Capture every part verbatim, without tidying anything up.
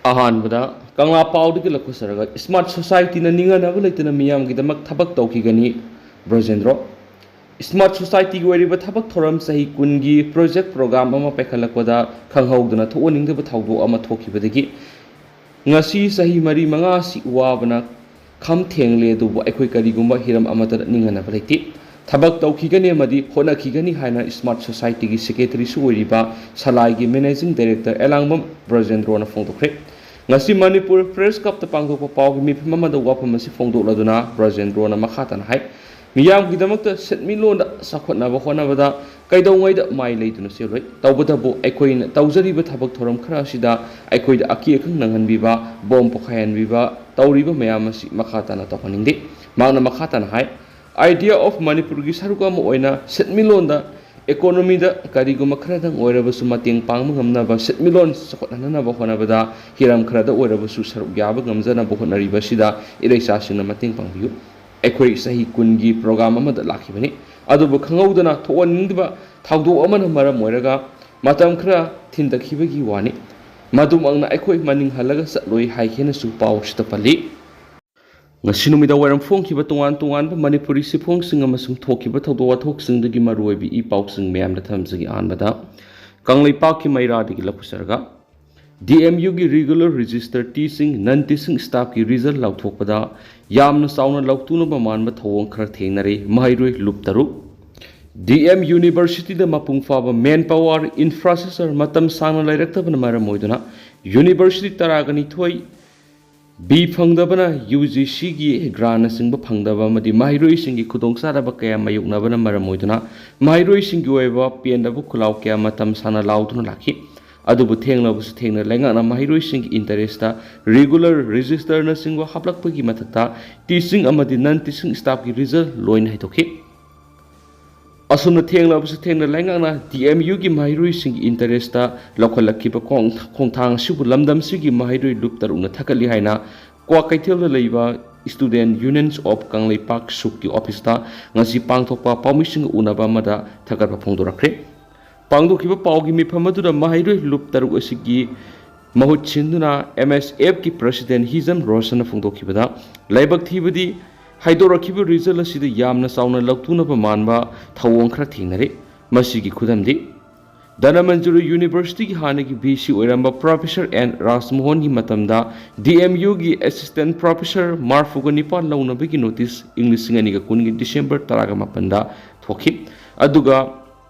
ꯑꯍꯥꯟꯕꯗ ꯀꯪꯂꯥ ꯄꯥꯎꯗꯒꯤ ꯂꯧꯈꯠꯆꯔꯒ, ꯁ꯭ꯃꯥꯔꯠ ꯁꯣꯁꯥꯏꯇꯤꯅ ꯅꯤꯡꯍꯟꯅꯕ ꯂꯩꯇꯅ ꯃꯤꯌꯥꯝꯒꯤꯗꯃꯛ ꯊꯕꯛ ꯇꯧꯈꯤꯒꯅꯤ, ꯕ꯭ꯔꯖꯦꯟꯗ꯭ꯔꯣ꯫ ꯁ꯭ꯃꯥꯔꯠ ꯁꯣꯁꯥꯏꯇꯤꯒꯤ ꯑꯣꯏꯔꯤꯕ ꯊꯕꯛ ꯊꯧꯔꯝ ꯆꯍꯤ ꯀꯨꯟꯒꯤ ꯄ꯭ꯔꯣꯖꯦꯛ ꯄ꯭ꯔꯣꯒ꯭ꯔꯥꯝ ꯑꯃ ꯄꯥꯏꯈꯠꯂꯛꯄꯗ ꯈꯪꯍꯧꯗꯅ ꯊꯣꯛꯍꯟꯅꯤꯡꯗꯕ ꯊꯧꯗꯣꯛ ꯑꯃ ꯊꯣꯛꯈꯤꯕꯗꯒꯤ ꯉꯁꯤ ꯆꯍꯤ ꯃꯔꯤ ꯃꯉꯥ ꯑꯁꯤ ꯋꯥꯕꯅ ꯈꯝ ꯊꯦꯡꯂꯦ, ꯑꯗꯨꯕꯨ ꯑꯩꯈꯣꯏ ꯀꯔꯤꯒꯨꯝꯕ ꯍꯤꯔꯝ ꯑꯃꯠꯇꯗ ꯅꯤꯡꯍꯟꯅꯕ ꯂꯩꯇꯦ꯫ ꯊꯕꯛ ꯇꯧꯈꯤꯒꯅꯤ ꯑꯃꯗꯤ ꯍꯣꯠꯅꯈꯤꯒꯅꯤ ꯍꯥꯏꯅ ꯁ꯭ꯃꯥꯔꯠ ꯁꯣꯁꯥꯏꯇꯤꯒꯤ ꯁꯦꯀ꯭ꯔꯦꯇꯔꯤꯁꯨ ꯑꯣꯏꯔꯤꯕ ꯁꯂꯥꯏꯒꯤ ꯃꯦꯅꯦꯖꯤꯡ ꯗꯥꯏꯔꯦꯛꯇꯔ ꯑꯦꯂꯥꯡꯕꯝ ꯕ꯭ꯔꯖꯦꯟꯗ꯭ꯔꯣꯅ ꯐꯣꯡꯗꯣꯛꯈ꯭ꯔꯦ꯫ ꯉꯁꯤ ꯃꯅꯤꯄꯨꯔ ꯄ꯭ꯔꯦꯁ ꯀ꯭ꯂꯕꯇ ꯄꯥꯡꯊꯣꯛꯄ ꯄꯥꯎꯒꯤ ꯃꯤꯐꯝ ꯑꯃꯗ ꯋꯥꯐꯝ ꯑꯁꯤ ꯐꯣꯡꯗꯣꯛꯂꯗꯨꯅ ꯕ꯭ꯔꯖꯦꯟꯗ꯭ꯔꯣꯅ ꯃꯈꯥ ꯇꯥꯅ ꯍꯥꯏ, ꯃꯤꯌꯥꯝꯒꯤꯗꯃꯛꯇ ꯁꯦꯟꯃꯤꯠꯂꯣꯟꯗ ꯆꯥꯎꯈꯠꯅꯕ ꯍꯣꯠꯅꯕꯗ ꯀꯩꯗꯧꯉꯩꯗ ꯃꯥꯏ ꯂꯩꯗꯨꯅ ꯆꯦꯜꯂꯣꯏ꯫ ꯇꯧꯕꯇꯕꯨ ꯑꯩꯈꯣꯏꯅ ꯇꯧꯖꯔꯤꯕ ꯊꯕꯛ ꯊꯧꯔꯝ ꯈꯔ ꯑꯁꯤꯗ ꯑꯩꯈꯣꯏꯗ ꯑꯀꯤ ꯑꯈꯪ ꯅꯪꯍꯟꯕꯤꯕ, ꯕꯣꯝ ꯄꯣꯈꯥꯏꯍꯟꯕꯤꯕ ꯇꯧꯔꯤꯕ ꯃꯌꯥꯝ ꯑꯁꯤ ꯃꯈꯥ ꯇꯥꯅ ꯇꯧꯍꯟꯅꯤꯡꯗꯦ꯫ ꯃꯍꯥꯛꯅ ꯃꯈꯥ ꯇꯥꯅ ꯍꯥꯏ, ꯑꯥꯏꯗꯤꯌꯥ ꯑꯣꯐ ꯃꯅꯤꯄꯨꯔꯒꯤ ꯁꯔꯨꯛ ꯑꯃ ꯑꯣꯏꯅ ꯁꯦꯟꯃꯤꯠꯂꯣꯟꯗ, ꯏꯀꯣꯅꯣꯃꯤꯗ ꯀꯔꯤꯒꯨꯝꯕ ꯈꯔꯗꯪ ꯑꯣꯏꯔꯕꯁꯨ ꯃꯇꯦꯡ ꯄꯥꯡꯕ ꯉꯝꯅꯕ, ꯁꯦꯟꯃꯤꯠꯂꯣꯟ ꯆꯥꯎꯈꯠꯍꯟꯅꯕ ꯍꯣꯠꯅꯕꯗ ꯍꯤꯔꯝ ꯈꯔꯗ ꯑꯣꯏꯔꯕꯁꯨ ꯁꯔꯨꯛ ꯌꯥꯕ ꯉꯝꯖꯅꯕ ꯍꯣꯠꯅꯔꯤꯕ ꯑꯁꯤꯗ ꯏꯔꯩꯆꯥꯁꯤꯡꯅ ꯃꯇꯦꯡ ꯄꯥꯡꯕꯤꯌꯨ꯫ ꯑꯩꯈꯣꯏ ꯆꯍꯤ ꯀꯨꯟꯒꯤ ꯄ꯭ꯔꯣꯒ꯭ꯔꯥꯝ ꯑꯃꯗ ꯂꯥꯛꯈꯤꯕꯅꯤ, ꯑꯗꯨꯕꯨ ꯈꯪꯍꯧꯗꯅ ꯊꯣꯛꯍꯟꯅꯤꯡꯗꯕ ꯊꯧꯗꯣꯛ ꯑꯃꯅ ꯃꯔꯝ ꯑꯣꯏꯔꯒ ꯃꯇꯝ ꯈꯔ ꯊꯤꯟꯊꯈꯤꯕꯒꯤ ꯋꯥꯅꯤ꯫ ꯃꯗꯨꯃꯛꯅ ꯑꯩꯈꯣꯏ ꯃꯅꯤꯡ ꯍꯜꯂꯒ ꯆꯠꯂꯣꯏ ꯍꯥꯏꯈꯤꯅꯁꯨ ꯄꯥꯎꯁꯤꯗ ꯄꯜꯂꯤ꯫ ꯉꯁꯤ ꯅꯨꯃꯤꯗꯥꯡ ꯋꯥꯏꯔꯝ ꯐꯣꯡꯈꯤꯕ ꯇꯣꯉꯥꯟ ꯇꯣꯉꯥꯟꯕ ꯃꯅꯤꯄꯨꯔꯤ ꯆꯦꯐꯣꯡꯁꯤꯡ ꯑꯃꯁꯨꯡ ꯊꯣꯛꯈꯤꯕ ꯊꯧꯗꯣꯛ ꯋꯥꯊꯣꯛꯁꯤꯡꯗꯒꯤ ꯃꯔꯨꯑꯣꯏꯕ ꯏ ꯄꯥꯎꯁꯤꯡ ꯃꯌꯥꯝꯗ ꯊꯝꯖꯒꯦ꯫ ꯑꯍꯥꯟꯕꯗ, ꯀꯪꯂꯩꯄꯥꯛꯀꯤ ꯃꯩꯔꯥꯗꯒꯤ ꯂꯧꯈꯠꯆꯔꯒ, ꯗꯤ ꯑꯦꯝ ꯌꯨꯒꯤ ꯔꯤꯒꯨꯂꯔ ꯔꯦꯖꯤꯁꯇꯔ ꯇꯤꯆꯤꯡ, ꯅꯟ ꯇꯤꯆꯤꯡ ꯁ꯭ꯇꯥꯐꯀꯤ ꯔꯤꯖꯜ ꯂꯥꯎꯊꯣꯛꯄꯗ ꯌꯥꯝꯅ ꯆꯥꯎꯅ ꯂꯥꯎꯇꯨꯅꯕ ꯃꯥꯟꯕ ꯊꯧꯑꯣꯡ ꯈꯔ ꯊꯦꯡꯅꯔꯦ꯫ ꯃꯍꯩꯔꯣꯏ ꯂꯨꯞ ꯇꯔꯨꯛ꯫ ꯗꯤ ꯑꯦꯝ ꯌꯨꯅꯤꯚꯔꯁꯤꯇꯤꯗ ꯃꯄꯨꯡ ꯐꯥꯕ ꯃꯦꯟ ꯄꯥꯋꯔ ꯏꯟꯐ꯭ꯔꯥꯁ꯭ꯇ꯭ꯔꯛꯆꯔ ꯃꯇꯝ ꯁꯥꯡꯅ ꯂꯩꯔꯛꯇꯕꯅ ꯃꯔꯝ ꯑꯣꯏꯗꯨꯅ ꯌꯨꯅꯤꯚꯔꯁꯤꯇꯤ ꯇꯔꯥꯒ ꯅꯤꯊꯣꯏ ꯕꯤ ꯐꯪꯗꯕꯅ ꯌꯨ ꯖꯤ ꯁꯤꯒꯤ ꯒ꯭ꯔꯥꯟꯅꯆꯤꯡꯕ ꯐꯪꯗꯕ ꯑꯃꯗꯤ ꯃꯍꯩꯔꯣꯏꯁꯤꯡꯒꯤ ꯈꯨꯗꯣꯡꯆꯥꯗꯕ ꯀꯌꯥ ꯃꯥꯌꯣꯛꯅꯕꯅ ꯃꯔꯝ ꯑꯣꯏꯗꯨꯅ ꯃꯍꯩꯔꯣꯏꯁꯤꯡꯒꯤ ꯑꯣꯏꯕ ꯄꯦꯟꯗꯕ ꯈꯨꯜꯂꯥꯎ ꯀꯌꯥ ꯃꯇꯝ ꯁꯥꯡꯅ ꯂꯥꯎꯗꯨꯅ ꯂꯥꯛꯈꯤ꯫ ꯑꯗꯨꯕꯨ ꯊꯦꯡꯂꯕꯁꯨ ꯊꯦꯡꯅ ꯂꯩꯉꯥꯛꯅ ꯃꯍꯩꯔꯣꯏꯁꯤꯡꯒꯤ ꯏꯟꯇꯔꯦꯁꯇ ꯔꯤꯒꯨꯂꯔ ꯔꯦꯖꯤꯁꯇꯔꯅꯆꯤꯡꯕ ꯍꯥꯞꯂꯛꯄꯒꯤ ꯃꯊꯛꯇ ꯇꯤꯆꯤꯡ ꯑꯃꯗꯤ ꯅꯟ ꯇꯤꯆꯤꯡ ꯁ꯭ꯇꯥꯐꯀꯤ ꯔꯤꯖꯜ ꯂꯣꯏꯅ ꯍꯥꯏꯗꯣꯛꯈꯤ꯫ ꯑꯁꯨꯝꯅ ꯊꯦꯡꯂꯕꯁꯨ ꯊꯦꯡꯅ ꯂꯩꯉꯥꯛꯅ ꯗꯤ ꯑꯦꯝ ꯌꯨꯒꯤ ꯃꯍꯩꯔꯣꯏꯁꯤꯡꯒꯤ ꯏꯟꯇꯔꯦꯁꯇ ꯂꯧꯈꯠꯂꯛꯈꯤꯕ ꯈꯣꯡ-, ꯈꯣꯡꯊꯥꯡ ꯑꯁꯤꯕꯨ ꯂꯝꯗꯝꯁꯤꯒꯤ ꯃꯍꯩꯔꯣꯏ ꯂꯨꯞ ꯇꯔꯨꯛꯅ ꯊꯥꯒꯠꯂꯤ ꯍꯥꯏꯅ ꯀ꯭ꯋꯥꯀꯩꯊꯦꯜꯗ ꯂꯩꯕ Student Unions of ꯀꯪꯂꯩꯄꯥꯛ ꯁꯨꯛꯀꯤ ꯑꯣꯐꯤꯁꯇ ꯉꯁꯤ ꯄꯥꯡꯊꯣꯛꯄ ꯄꯥꯎꯃꯤꯁꯤꯡꯒ ꯎꯅꯕ ꯑꯃꯗ ꯊꯥꯒꯠꯄ ꯐꯣꯡꯗꯣꯔꯛꯈ꯭ꯔꯦ꯫ ꯄꯥꯡꯊꯣꯛꯈꯤꯕ ꯄꯥꯎꯒꯤ ꯃꯤꯐꯝ ꯑꯗꯨꯗ ꯃꯍꯩꯔꯣꯏ ꯂꯨꯞ ꯇꯔꯨꯛ ꯑꯁꯤꯒꯤ ꯃꯍꯨꯠ ꯁꯤꯟꯗꯨꯅ ꯑꯦꯝ ꯑꯦꯁ ꯑꯦꯐꯀꯤ ꯄ꯭ꯔꯁꯤꯗꯦꯟ ꯍꯤꯖꯝ ꯔꯣꯁꯟꯅ ꯐꯣꯡꯗꯣꯛꯈꯤꯕꯗ, ꯂꯥꯏꯕꯛ ꯊꯤꯕꯗꯤ ꯍꯥꯏꯗꯣꯔꯛꯈꯤꯕ ꯔꯤꯖꯜ ꯑꯁꯤꯗ ꯌꯥꯝꯅ ꯆꯥꯎꯅ ꯂꯧꯇꯨꯅꯕ ꯃꯥꯟꯕ ꯊꯧꯑꯣꯡ ꯈꯔ ꯊꯦꯡꯅꯔꯤ꯫ ꯃꯁꯤꯒꯤ ꯈꯨꯗꯝꯗꯤ, ꯙꯅꯃꯟꯖꯨꯔꯤ ꯌꯨꯅꯤꯚꯔꯁꯤꯇꯤꯒꯤ ꯍꯥꯟꯅꯒꯤ ꯚꯤ ꯁꯤ ꯑꯣꯏꯔꯝꯕ ꯄ꯭ꯔꯣꯐꯦꯁꯔ ꯑꯦꯟ ꯔꯥꯖꯃꯣꯍꯟꯒꯤ ꯃꯇꯝꯗ ꯗꯤ ꯑꯦꯝ ꯌꯨꯒꯤ ꯑꯦꯁꯤꯁꯇꯦꯟ ꯄ꯭ꯔꯣꯐꯦꯁꯔ ꯃꯔꯐꯨꯒ ꯅꯤꯄꯥꯟ ꯂꯧꯅꯕꯒꯤ ꯅꯣꯇꯤꯁ ꯏꯪ ꯂꯤꯁꯤꯡ ꯑꯅꯤꯒ ꯀꯨꯟꯒꯤ ꯗꯤꯁꯦꯝꯕꯔ ꯇꯔꯥꯒ ꯃꯥꯄꯟꯗ ꯊꯣꯛꯈꯤ꯫ ꯑꯗꯨꯒ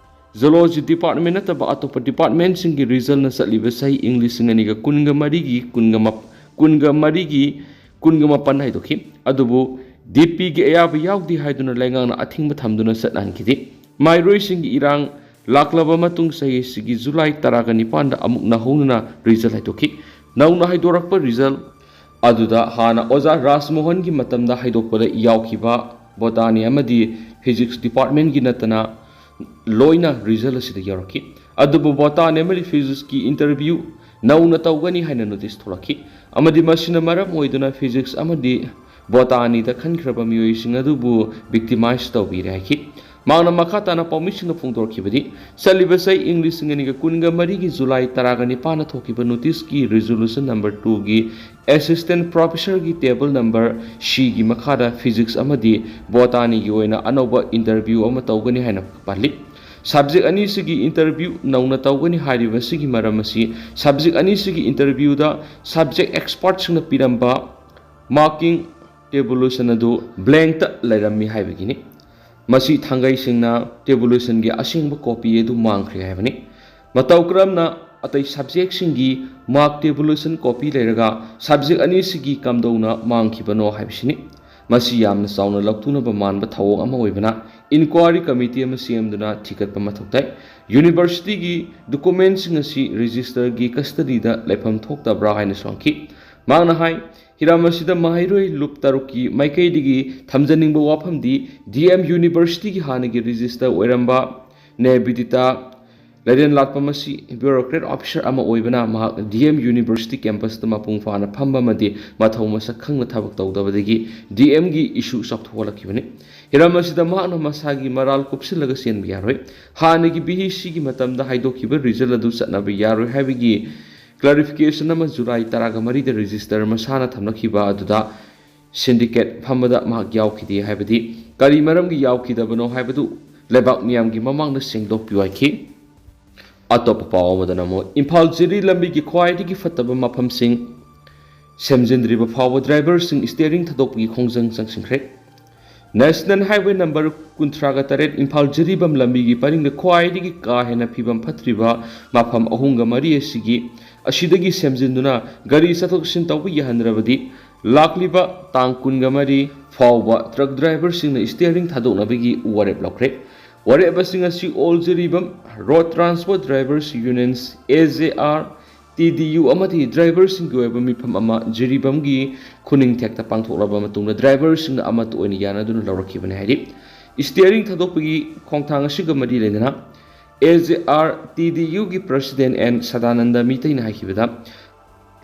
ꯖꯨꯂꯣꯖꯤ ꯗꯤꯄꯥꯔꯠꯃꯦꯟ ꯅꯠꯇꯕ ꯑꯇꯣꯞꯄ ꯗꯤꯄꯥꯔꯠꯃꯦꯟꯁꯤꯡꯒꯤ ꯔꯤꯖꯜꯅ ꯆꯠꯂꯤꯕ ꯆꯍꯤ ꯏꯪ ꯂꯤꯁꯤꯡ ꯑꯅꯤꯒ ꯀꯨꯟꯒ ꯃꯔꯤꯒꯤ ꯀꯨꯟꯒ ꯃꯞ-, ꯀꯨꯟꯒ ꯃꯔꯤꯒꯤ ꯀꯨꯟꯒ ꯃꯥꯄꯟ ꯍꯥꯏꯗꯣꯛꯈꯤ꯫ ꯑꯗꯨꯕꯨ ꯗꯤ ꯄꯤꯒꯤ ꯑꯌꯥꯕ ꯌꯥꯎꯗꯦ ꯍꯥꯏꯗꯨꯅ ꯂꯩꯉꯥꯛꯅ ꯑꯊꯤꯡꯕ ꯊꯝꯗꯨꯅ ꯆꯠꯅꯍꯟꯈꯤꯗꯦ꯫ ꯃꯍꯩꯔꯣꯏꯁꯤꯡꯒꯤ ꯏꯔꯥꯡ ꯂꯥꯛꯂꯕ ꯃꯇꯨꯡ ꯆꯍꯤꯁꯤꯒꯤ ꯖꯨꯂꯥꯏ ꯇꯔꯥꯒ ꯅꯤꯄꯥꯟꯗ ꯑꯃꯨꯛ ꯅꯧꯍꯧꯅꯅ ꯔꯤꯖꯜ ꯍꯥꯏꯗꯣꯛꯈꯤ꯫ ꯅꯧꯅ ꯍꯥꯏꯗꯣꯔꯛꯄ ꯔꯤꯖꯜ ꯑꯗꯨꯗ ꯍꯥꯟꯅ ꯑꯣꯖꯥ ꯔꯥꯖꯃꯣꯍꯟꯒꯤ ꯃꯇꯝꯗ ꯍꯥꯏꯗꯣꯛꯄꯗ ꯌꯥꯎꯈꯤꯕ ꯕꯣꯇꯥꯅꯤ ꯑꯃꯗꯤ ꯐꯤꯖꯤꯛꯁ ꯗꯤꯄꯥꯔꯠꯃꯦꯟꯒꯤ ꯅꯠꯇꯅ ꯂꯣꯏꯅ ꯔꯤꯖꯜ ꯑꯁꯤꯗ ꯌꯥꯎꯔꯛꯈꯤ꯫ ꯑꯗꯨꯕꯨ ꯕꯣꯇꯥꯅꯤ ꯑꯃꯗꯤ ꯐꯤꯖꯤꯛꯁꯀꯤ ꯏꯟꯇꯔꯚ꯭ꯌꯨ ꯅꯧꯅ ꯇꯧꯒꯅꯤ ꯍꯥꯏꯅ ꯅꯣꯇꯤꯁ ꯊꯣꯛꯂꯛꯈꯤ, ꯑꯃꯗꯤ ꯃꯁꯤꯅ ꯃꯔꯝ ꯑꯣꯏꯗꯨꯅ ꯐꯤꯖꯤꯛꯁ ꯑꯃꯗꯤ ꯕꯣꯇꯥꯅꯤꯗ ꯈꯟꯈ꯭ꯔꯕ ꯃꯤꯑꯣꯏꯁꯤꯡ ꯑꯗꯨꯕꯨ ꯚꯤꯛꯇꯤꯃꯥꯏꯖ ꯇꯧꯕꯤꯔꯦ ꯍꯥꯏꯈꯤ꯫ ꯃꯍꯥꯛꯅ ꯃꯈꯥ ꯇꯥꯅ ꯄꯥꯎꯃꯤꯁꯤꯡꯗ ꯐꯣꯡꯗꯣꯔꯛꯈꯤꯕꯗꯤ, ꯆꯠꯂꯤꯕ ꯆꯍꯤ ꯏꯪ ꯂꯤꯁꯤꯡ ꯑꯅꯤꯒ ꯀꯨꯟꯒ ꯃꯔꯤꯒꯤ ꯖꯨꯂꯥꯏ ꯇꯔꯥꯒ ꯅꯤꯄꯥꯟꯗ ꯊꯣꯛꯈꯤꯕ ꯅꯣꯇꯤꯁꯀꯤ ꯔꯤꯖꯣꯂꯨꯁꯟ ꯅꯝꯕꯔ ꯇꯨꯒꯤ ꯑꯦꯁꯤꯁꯇꯦꯟ ꯄ꯭ꯔꯣꯐꯦꯁꯔꯒꯤ ꯇꯦꯕꯜ ꯅꯝꯕꯔ ꯁꯤꯒꯤ ꯃꯈꯥꯗ ꯐꯤꯖꯤꯛꯁ ꯑꯃꯗꯤ ꯕꯣꯇꯥꯅꯤꯒꯤ ꯑꯣꯏꯅ ꯑꯅꯧꯕ ꯏꯟꯇꯔꯚ꯭ꯌꯨ ꯑꯃ ꯇꯧꯒꯅꯤ ꯍꯥꯏꯅ ꯄꯜꯂꯤ꯫ ꯁꯕꯖꯦꯛ ꯑꯅꯤꯁꯤꯒꯤ ꯏꯟꯇꯔꯚ꯭ꯌꯨ ꯅꯧꯅ ꯇꯧꯒꯅꯤ ꯍꯥꯏꯔꯤꯕꯁꯤꯒꯤ ꯃꯔꯝ ꯑꯁꯤ, ꯁꯕꯖꯦꯛ ꯑꯅꯤꯁꯤꯒꯤ ꯏꯟꯇꯔꯚ꯭ꯌꯨꯗ ꯁꯕꯖꯦꯛ ꯑꯦꯛꯁꯄꯔꯠꯁꯤꯡꯅ ꯄꯤꯔꯝꯕ ꯃꯥꯔꯀꯤꯡ ꯇꯦꯕꯨꯂꯦꯁꯟ ꯑꯗꯨ ꯕ꯭ꯂꯦꯡꯇ ꯂꯩꯔꯝꯃꯤ ꯍꯥꯏꯕꯒꯤꯅꯤ꯫ ꯃꯁꯤ ꯊꯥꯡꯒꯩꯁꯤꯡꯅ ꯇꯦꯕꯨꯂꯦꯁꯟꯒꯤ ꯑꯁꯦꯡꯕ ꯀꯣꯄꯤ ꯑꯗꯨ ꯃꯥꯡꯈ꯭ꯔꯦ ꯍꯥꯏꯕꯅꯤ꯫ ꯃꯇꯧ ꯀꯔꯝꯅ ꯑꯇꯩ ꯁꯕꯖꯦꯛꯁꯤꯡꯒꯤ ꯃꯥꯔꯛ ꯇꯦꯕꯨꯂꯦꯁꯟ ꯀꯣꯄꯤ ꯂꯩꯔꯒ ꯁꯕꯖꯦꯛ ꯑꯅꯤꯁꯤꯒꯤ ꯀꯝꯗꯧꯅ ꯃꯥꯡꯈꯤꯕꯅꯣ ꯍꯥꯏꯕꯁꯤꯅꯤ꯫ ꯃꯁꯤ ꯌꯥꯝꯅ ꯆꯥꯎꯅ ꯂꯧꯇꯨꯅꯕ ꯃꯥꯟꯕ ꯊꯧꯑꯣꯡ ꯑꯃ ꯑꯣꯏꯕꯅ, ꯏꯟꯀ꯭ꯋꯥꯏꯔꯤ ꯀꯃꯤꯇꯤ ꯑꯃ ꯁꯦꯝꯗꯨꯅ ꯊꯤꯒꯠꯄ ꯃꯊꯧ ꯇꯥꯏ꯫ ꯌꯨꯅꯤꯚꯔꯁꯤꯇꯤꯒꯤ ꯗꯣꯀꯨꯃꯦꯟꯁꯤꯡ ꯑꯁꯤ ꯔꯦꯖꯤꯁꯇꯔꯒꯤ ꯀꯁꯇꯗꯤꯗ ꯂꯩꯐꯝ ꯊꯣꯛꯇꯕ꯭ꯔꯥ ꯍꯥꯏꯅꯁꯨ ꯍꯪꯈꯤ꯫ ꯃꯍꯥꯛꯅ ꯍꯥꯏ, ꯍꯤꯔꯝ ꯑꯁꯤꯗ ꯃꯍꯩꯔꯣꯏ ꯂꯨꯞ ꯇꯔꯨꯛꯀꯤ ꯃꯥꯏꯀꯩꯗꯒꯤ ꯊꯝꯖꯅꯤꯡꯕ ꯋꯥꯐꯝꯗꯤ, ꯗꯤ ꯑꯦꯝ ꯌꯨꯅꯤꯚꯔꯁꯤꯇꯤꯒꯤ ꯍꯥꯟꯅꯒꯤ ꯔꯦꯖꯤꯁꯇꯔ ꯑꯣꯏꯔꯝꯕ ꯅꯦꯕꯤꯗꯤꯇꯥ ꯂꯩꯔꯦꯟ ꯂꯥꯠꯄ ꯑꯁꯤ ꯕ꯭ꯌꯨꯔꯣꯀ꯭ꯔꯦꯠ ꯑꯣꯐꯤꯁꯔ ꯑꯃ ꯑꯣꯏꯕꯅ, ꯃꯍꯥꯛ ꯗꯤ ꯑꯦꯝ ꯌꯨꯅꯤꯚꯔꯁꯤꯇꯤ ꯀꯦꯝꯄꯁꯇ ꯃꯄꯨꯡ ꯐꯥꯅ ꯐꯝꯕ ꯑꯃꯗꯤ ꯃꯊꯧ ꯃꯁꯛ ꯈꯪꯅ ꯊꯕꯛ ꯇꯧꯗꯕꯗꯒꯤ ꯗꯤ ꯑꯦꯝꯒꯤ ꯏꯁꯨ ꯆꯥꯎꯊꯣꯛꯍꯜꯂꯛꯈꯤꯕꯅꯤ꯫ ꯍꯤꯔꯝ ꯑꯁꯤꯗ ꯃꯍꯥꯛꯅ ꯃꯁꯥꯒꯤ ꯃꯔꯥꯜ ꯀꯨꯞꯁꯤꯜꯂꯒ ꯆꯦꯟꯕ ꯌꯥꯔꯣꯏ꯫ ꯍꯥꯟꯅꯒꯤ ꯚꯤ ꯁꯤꯒꯤ ꯃꯇꯝꯗ ꯍꯥꯏꯗꯣꯛꯈꯤꯕ ꯔꯤꯖꯜ ꯑꯗꯨ ꯆꯠꯅꯕ ꯌꯥꯔꯣꯏ ꯍꯥꯏꯕꯒꯤ ꯀ꯭ꯂꯥꯔꯤꯐꯤꯀꯦꯁꯟ ꯑꯃ ꯖꯨꯂꯥꯏ ꯇꯔꯥꯒ ꯃꯔꯤꯗ ꯔꯦꯖꯤꯁꯇꯔ ꯃꯁꯥꯅ ꯊꯝꯂꯛꯈꯤꯕ ꯑꯗꯨꯗ ꯁꯤꯟꯗꯤꯀꯦꯠ ꯐꯝꯕꯗ ꯃꯍꯥꯛ ꯌꯥꯎꯈꯤꯗꯦ ꯍꯥꯏꯕꯗꯤ ꯀꯔꯤ ꯃꯔꯝꯒꯤ ꯌꯥꯎꯈꯤꯗꯕꯅꯣ ꯍꯥꯏꯕꯗꯨ ꯂꯩꯕꯥꯛ ꯃꯤꯌꯥꯝꯒꯤ ꯃꯃꯥꯡꯗ ꯁꯦꯡꯗꯣꯛꯄꯤꯌꯨ ꯍꯥꯏꯈꯤ꯫ ꯑꯇꯣꯞꯄ ꯄꯥꯎ ꯑꯃꯗꯅ ꯑꯃꯨꯛ ꯏꯝꯐꯥꯜ ꯖꯤꯔꯤ ꯂꯝꯕꯤꯒꯤ ꯈ꯭ꯋꯥꯏꯗꯒꯤ ꯐꯠꯇꯕ ꯃꯐꯝꯁꯤꯡ ꯁꯦꯝꯖꯤꯟꯗ꯭ꯔꯤꯕ ꯐꯥꯎꯕ ꯗ꯭ꯔꯥꯏꯚꯔꯁꯤꯡ ꯁ꯭ꯇꯤꯌꯔꯤꯡ ꯊꯥꯗꯣꯛꯄꯒꯤ ꯈꯣꯡꯖꯪ ꯆꯪꯁꯤꯟꯈ꯭ꯔꯦ꯫ ꯅꯦꯁꯅꯦꯜ ꯍꯥꯏꯋꯦ ꯅꯝꯕꯔ ꯀꯨꯟꯊ꯭ꯔꯥꯒ ꯇꯔꯦꯠ ꯏꯝꯐꯥꯜ ꯖꯤꯔꯤꯕꯥꯝ ꯂꯝꯕꯤꯒꯤ ꯄꯔꯤꯡꯗ ꯈ꯭ꯋꯥꯏꯗꯒꯤ ꯀꯥ ꯍꯦꯟꯅ ꯐꯤꯕꯝ ꯐꯠꯇ꯭ꯔꯤꯕ ꯃꯐꯝ ꯑꯍꯨꯝꯒ ꯃꯔꯤ ꯑꯁꯤꯒꯤ ꯑꯁꯤꯗꯒꯤ ꯁꯦꯝꯖꯤꯟꯗꯨꯅ ꯒꯥꯔꯤ ꯆꯠꯊꯣꯛ ꯆꯠꯁꯤꯟ ꯇꯧꯕ ꯌꯥꯍꯟꯗ꯭ꯔꯕꯗꯤ ꯂꯥꯛꯂꯤꯕ ꯇꯥꯡ ꯀꯨꯟꯒ ꯃꯔꯤ ꯐꯥꯎꯕ ꯇ꯭ꯔꯛ ꯗ꯭ꯔꯥꯏꯚꯔꯁꯤꯡꯅ ꯁ꯭ꯇꯤꯌꯔꯤꯡ ꯊꯥꯗꯣꯛꯅꯕꯒꯤ ꯋꯥꯔꯦꯞ ꯂꯧꯈ꯭ꯔꯦ꯫ ꯋꯥꯔꯦꯞ ꯑꯁꯤꯡ ꯑꯁꯤ ꯑꯣꯜ ꯖꯤꯔꯤꯕꯥꯝ road transport drivers unions, A J R, T D U ꯑꯃꯗꯤ ꯗ꯭ꯔꯥꯏꯚꯔꯁꯤꯡꯒꯤ ꯑꯣꯏꯕ ꯃꯤꯐꯝ ꯑꯃ ꯖꯤꯔꯤꯕꯥꯝꯒꯤ ꯈꯨꯅꯤꯡꯊꯦꯛꯇ ꯄꯥꯡꯊꯣꯛꯂꯕ ꯃꯇꯨꯡꯗ ꯗ꯭ꯔꯥꯏꯚꯔꯁꯤꯡꯅ ꯑꯃꯠꯇ ꯑꯣꯏꯅ ꯌꯥꯅꯗꯨꯅ ꯂꯧꯔꯛꯈꯤꯕꯅꯤ ꯍꯥꯏꯔꯤ꯫ ꯁ꯭ꯇꯤꯌꯔꯤꯡ ꯊꯥꯗꯣꯛꯄꯒꯤ ꯈꯣꯡꯊꯥꯡ ꯑꯁꯤꯒ ꯃꯔꯤ ꯂꯩꯅꯅ ꯑꯦ ꯖꯦ ꯑꯥꯔ ꯇꯤ ꯗꯤ ꯌꯨꯒꯤ ꯄ꯭ꯔꯁꯤꯗꯦꯟ ꯑꯦꯟ ꯁꯗꯥꯅꯟꯗ ꯃꯤꯇꯩꯅ ꯍꯥꯏꯈꯤꯕꯗ,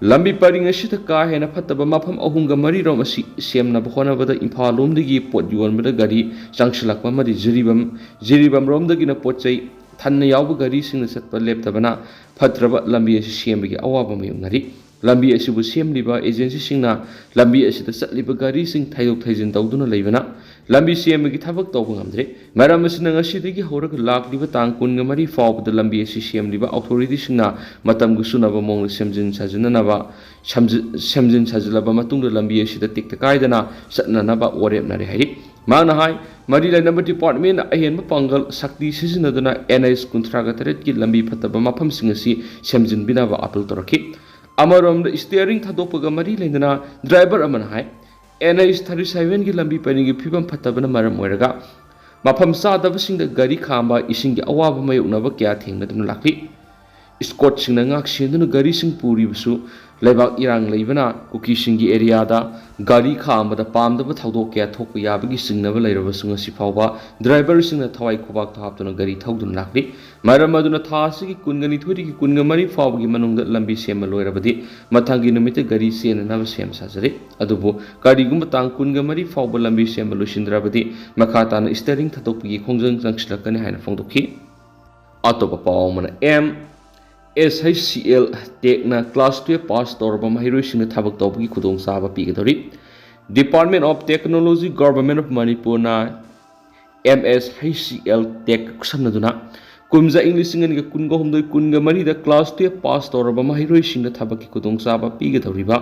ꯂꯝꯕꯤ ꯄꯔꯤꯡ ꯑꯁꯤꯗ ꯀꯥ ꯍꯦꯟꯅ ꯐꯠꯇꯕ ꯃꯐꯝ ꯑꯍꯨꯝꯒ ꯃꯔꯤꯔꯣꯝ ꯑꯁꯤ ꯁꯦꯝꯅꯕ ꯍꯣꯠꯅꯕꯗ ꯏꯝꯐꯥꯜ ꯂꯣꯝꯗꯒꯤ ꯄꯣꯠ ꯌꯣꯟꯕꯗ ꯒꯥꯔꯤ ꯆꯪꯁꯤꯜꯂꯛꯄ ꯑꯃꯗꯤ ꯖꯤꯔꯤꯕꯥꯝ, ꯖꯤꯔꯤꯕꯥꯝ ꯔꯣꯝꯗꯒꯤꯅ ꯄꯣꯠ ꯆꯩ ꯊꯟꯅ ꯌꯥꯎꯕ ꯒꯥꯔꯤꯁꯤꯡꯅ ꯆꯠꯄ ꯂꯦꯞꯇꯕꯅ ꯐꯠꯇ꯭ꯔꯕ ꯂꯝꯕꯤ ꯑꯁꯤ ꯁꯦꯝꯕꯒꯤ ꯑꯋꯥꯕ ꯃꯥꯌꯣꯛꯅꯔꯤ꯫ ꯂꯝꯕꯤ ꯑꯁꯤꯕꯨ ꯁꯦꯝꯂꯤꯕ ꯑꯦꯖꯦꯟꯁꯤꯁꯤꯡꯅ ꯂꯝꯕꯤ ꯑꯁꯤꯗ ꯆꯠꯂꯤꯕ ꯒꯥꯔꯤꯁꯤꯡ ꯊꯩꯗꯣꯛ ꯊꯩꯖꯤꯟ ꯇꯧꯗꯨꯅ ꯂꯩꯕꯅ ꯂꯝꯕꯤ ꯁꯦꯝꯕꯒꯤ ꯊꯕꯛ ꯇꯧꯕ ꯉꯝꯗ꯭ꯔꯦ꯫ ꯃꯔꯝ ꯑꯁꯤꯅ ꯉꯁꯤꯗꯒꯤ ꯍꯧꯔꯒ ꯂꯥꯛꯂꯤꯕ ꯇꯥꯡ ꯀꯨꯟꯒ ꯃꯔꯤ ꯐꯥꯎꯕꯗ ꯂꯝꯕꯤ ꯑꯁꯤ ꯁꯦꯝꯂꯤꯕ ꯑꯣꯊꯣꯔꯤꯇꯤꯁꯤꯡꯅ ꯃꯇꯝꯒ ꯆꯨꯅꯕ ꯃꯑꯣꯡꯗ ꯁꯦꯝꯖꯤꯟ ꯁꯥꯖꯤꯟꯅꯅꯕ, ꯁꯦꯝꯖꯤ-, ꯁꯦꯝꯖꯤꯟ ꯁꯥꯖꯤꯜꯂꯕ ꯃꯇꯨꯡꯗ ꯂꯝꯕꯤ ꯑꯁꯤꯗ ꯇꯦꯛꯇ ꯀꯥꯏꯗꯅ ꯆꯠꯅꯅꯕ ꯋꯥꯔꯦꯞꯅꯔꯦ ꯍꯥꯏꯔꯤ꯫ ꯃꯍꯥꯛꯅ ꯍꯥꯏ, ꯃꯔꯤ ꯂꯩꯅꯕ ꯗꯤꯄꯥꯔꯠꯃꯦꯟꯅ ꯑꯍꯦꯟꯕ ꯄꯥꯡꯒꯜ ꯁꯛꯇꯤ ꯁꯤꯖꯤꯟꯅꯗꯨꯅ ꯑꯦꯟ ꯑꯩꯆ ꯀꯨꯟꯊ꯭ꯔꯥꯒ ꯇꯔꯦꯠꯀꯤ ꯂꯝꯕꯤ ꯐꯠꯇꯕ ꯃꯐꯝꯁꯤꯡ ꯑꯁꯤ ꯁꯦꯝꯖꯤꯟꯕꯤꯅꯕ ꯑꯥꯄꯤꯜ ꯇꯧꯔꯛꯈꯤ꯫ ꯑꯃꯔꯣꯝꯗ ꯁ꯭ꯇꯤꯌꯔꯤꯡ ꯊꯥꯗꯣꯛꯄꯒ ꯃꯔꯤ ꯂꯩꯅꯅ ꯗ꯭ꯔꯥꯏꯚꯔ ꯑꯃꯅ ꯍꯥꯏ, ꯑꯦꯟ ꯑꯩꯆ ꯊꯥꯔꯇꯤ ꯁꯚꯦꯟꯒꯤ ꯂꯝꯕꯤ ꯄꯔꯤꯡꯒꯤ ꯐꯤꯕꯝ ꯐꯠꯇꯕꯅ ꯃꯔꯝ ꯑꯣꯏꯔꯒ ꯃꯐꯝ ꯆꯥꯗꯕꯁꯤꯡꯗ ꯒꯥꯔꯤ ꯈꯥꯝꯕ, ꯏꯁꯤꯡꯒꯤ ꯑꯋꯥꯕ ꯃꯥꯌꯣꯛꯅꯕ ꯀꯌꯥ ꯊꯦꯡꯅꯗꯨꯅ ꯂꯥꯛꯂꯤ꯫ ꯏꯁꯀꯣꯠꯁꯤꯡꯅ ꯉꯥꯛ ꯁꯦꯟꯗꯨꯅ ꯒꯥꯔꯤꯁꯤꯡ ꯄꯨꯔꯤꯕꯁꯨ ꯂꯩꯕꯥꯛ ꯏꯔꯥꯡ ꯂꯩꯕꯅ ꯀꯨꯀꯤꯁꯤꯡꯒꯤ ꯑꯦꯔꯤꯌꯥꯗ ꯒꯥꯔꯤ ꯈꯥꯝꯕꯗ ꯄꯥꯝꯗꯕ ꯊꯧꯗꯣꯛ ꯀꯌꯥ ꯊꯣꯛꯄ ꯌꯥꯕꯒꯤ ꯆꯤꯡꯅꯕ ꯂꯩꯔꯕꯁꯨ ꯉꯁꯤ ꯐꯥꯎꯕ ꯗ꯭ꯔꯥꯏꯚꯔꯁꯤꯡꯅ ꯊꯋꯥꯏ ꯈꯨꯕꯥꯛ ꯊꯥꯞꯇꯨꯅ ꯒꯥꯔꯤ ꯊꯧꯗꯨꯅ ꯂꯥꯛꯂꯤ꯫ ꯃꯔꯝ ꯑꯗꯨꯅ ꯊꯥ ꯑꯁꯤꯒꯤ ꯀꯨꯟꯒ ꯅꯤꯊꯣꯏꯗꯒꯤ ꯀꯨꯟꯒ ꯃꯔꯤ ꯐꯥꯎꯕꯒꯤ ꯃꯅꯨꯡꯗ ꯂꯝꯕꯤ ꯁꯦꯝꯕ ꯂꯣꯏꯔꯕꯗꯤ ꯃꯊꯪꯒꯤ ꯅꯨꯃꯤꯠꯇ ꯒꯥꯔꯤ ꯆꯦꯟꯅꯅꯕ ꯁꯦꯝ ꯁꯥꯖꯔꯤ꯫ ꯑꯗꯨꯕꯨ ꯀꯔꯤꯒꯨꯝꯕ ꯇꯥꯡ ꯀꯨꯟꯒ ꯃꯔꯤ ꯐꯥꯎꯕ ꯂꯝꯕꯤ ꯁꯦꯝꯕ ꯂꯣꯏꯁꯤꯟꯗ꯭ꯔꯕꯗꯤ ꯃꯈꯥ ꯇꯥꯅ ꯁ꯭ꯇꯤꯌꯔꯤꯡ ꯊꯥꯗꯣꯛꯄꯒꯤ ꯈꯣꯡꯖꯪ ꯆꯪꯁꯤꯜꯂꯛꯀꯅꯤ ꯍꯥꯏꯅ ꯐꯣꯡꯗꯣꯛꯈꯤ꯫ ꯑꯇꯣꯞꯄ ꯄꯥꯎ ꯑꯃꯅ M S H C L ꯇꯦꯛꯅ ꯀ꯭ꯂꯥꯁ ꯇꯨꯌꯦꯜꯞ ꯄꯥꯁ ꯇꯧꯔꯕ ꯃꯍꯩꯔꯣꯏꯁꯤꯡꯅ ꯊꯕꯛ ꯇꯧꯕꯒꯤ ꯈꯨꯗꯣꯡꯆꯥꯕ ꯄꯤꯒꯗꯧꯔꯤ꯫ Department of Technology, Government of ꯃꯅꯤꯄꯨꯔꯅ M S H C L tech ꯈꯨꯠꯁꯝꯅꯗꯨꯅ ꯀꯨꯝꯖꯥ ꯏꯪ ꯂꯤꯁꯤꯡ ꯑꯅꯤꯒ ꯀꯨꯟꯒ ꯍꯨꯝꯗꯣꯏ ꯀꯨꯟꯒ ꯃꯔꯤꯗ ꯀ꯭ꯂꯥꯁ ꯇꯨꯌꯦꯜꯞ ꯄꯥꯁ ꯇꯧꯔꯕ ꯃꯍꯩꯔꯣꯏꯁꯤꯡꯗ ꯊꯕꯛꯀꯤ ꯈꯨꯗꯣꯡꯆꯥꯕ ꯄꯤꯒꯗꯧꯔꯤꯕ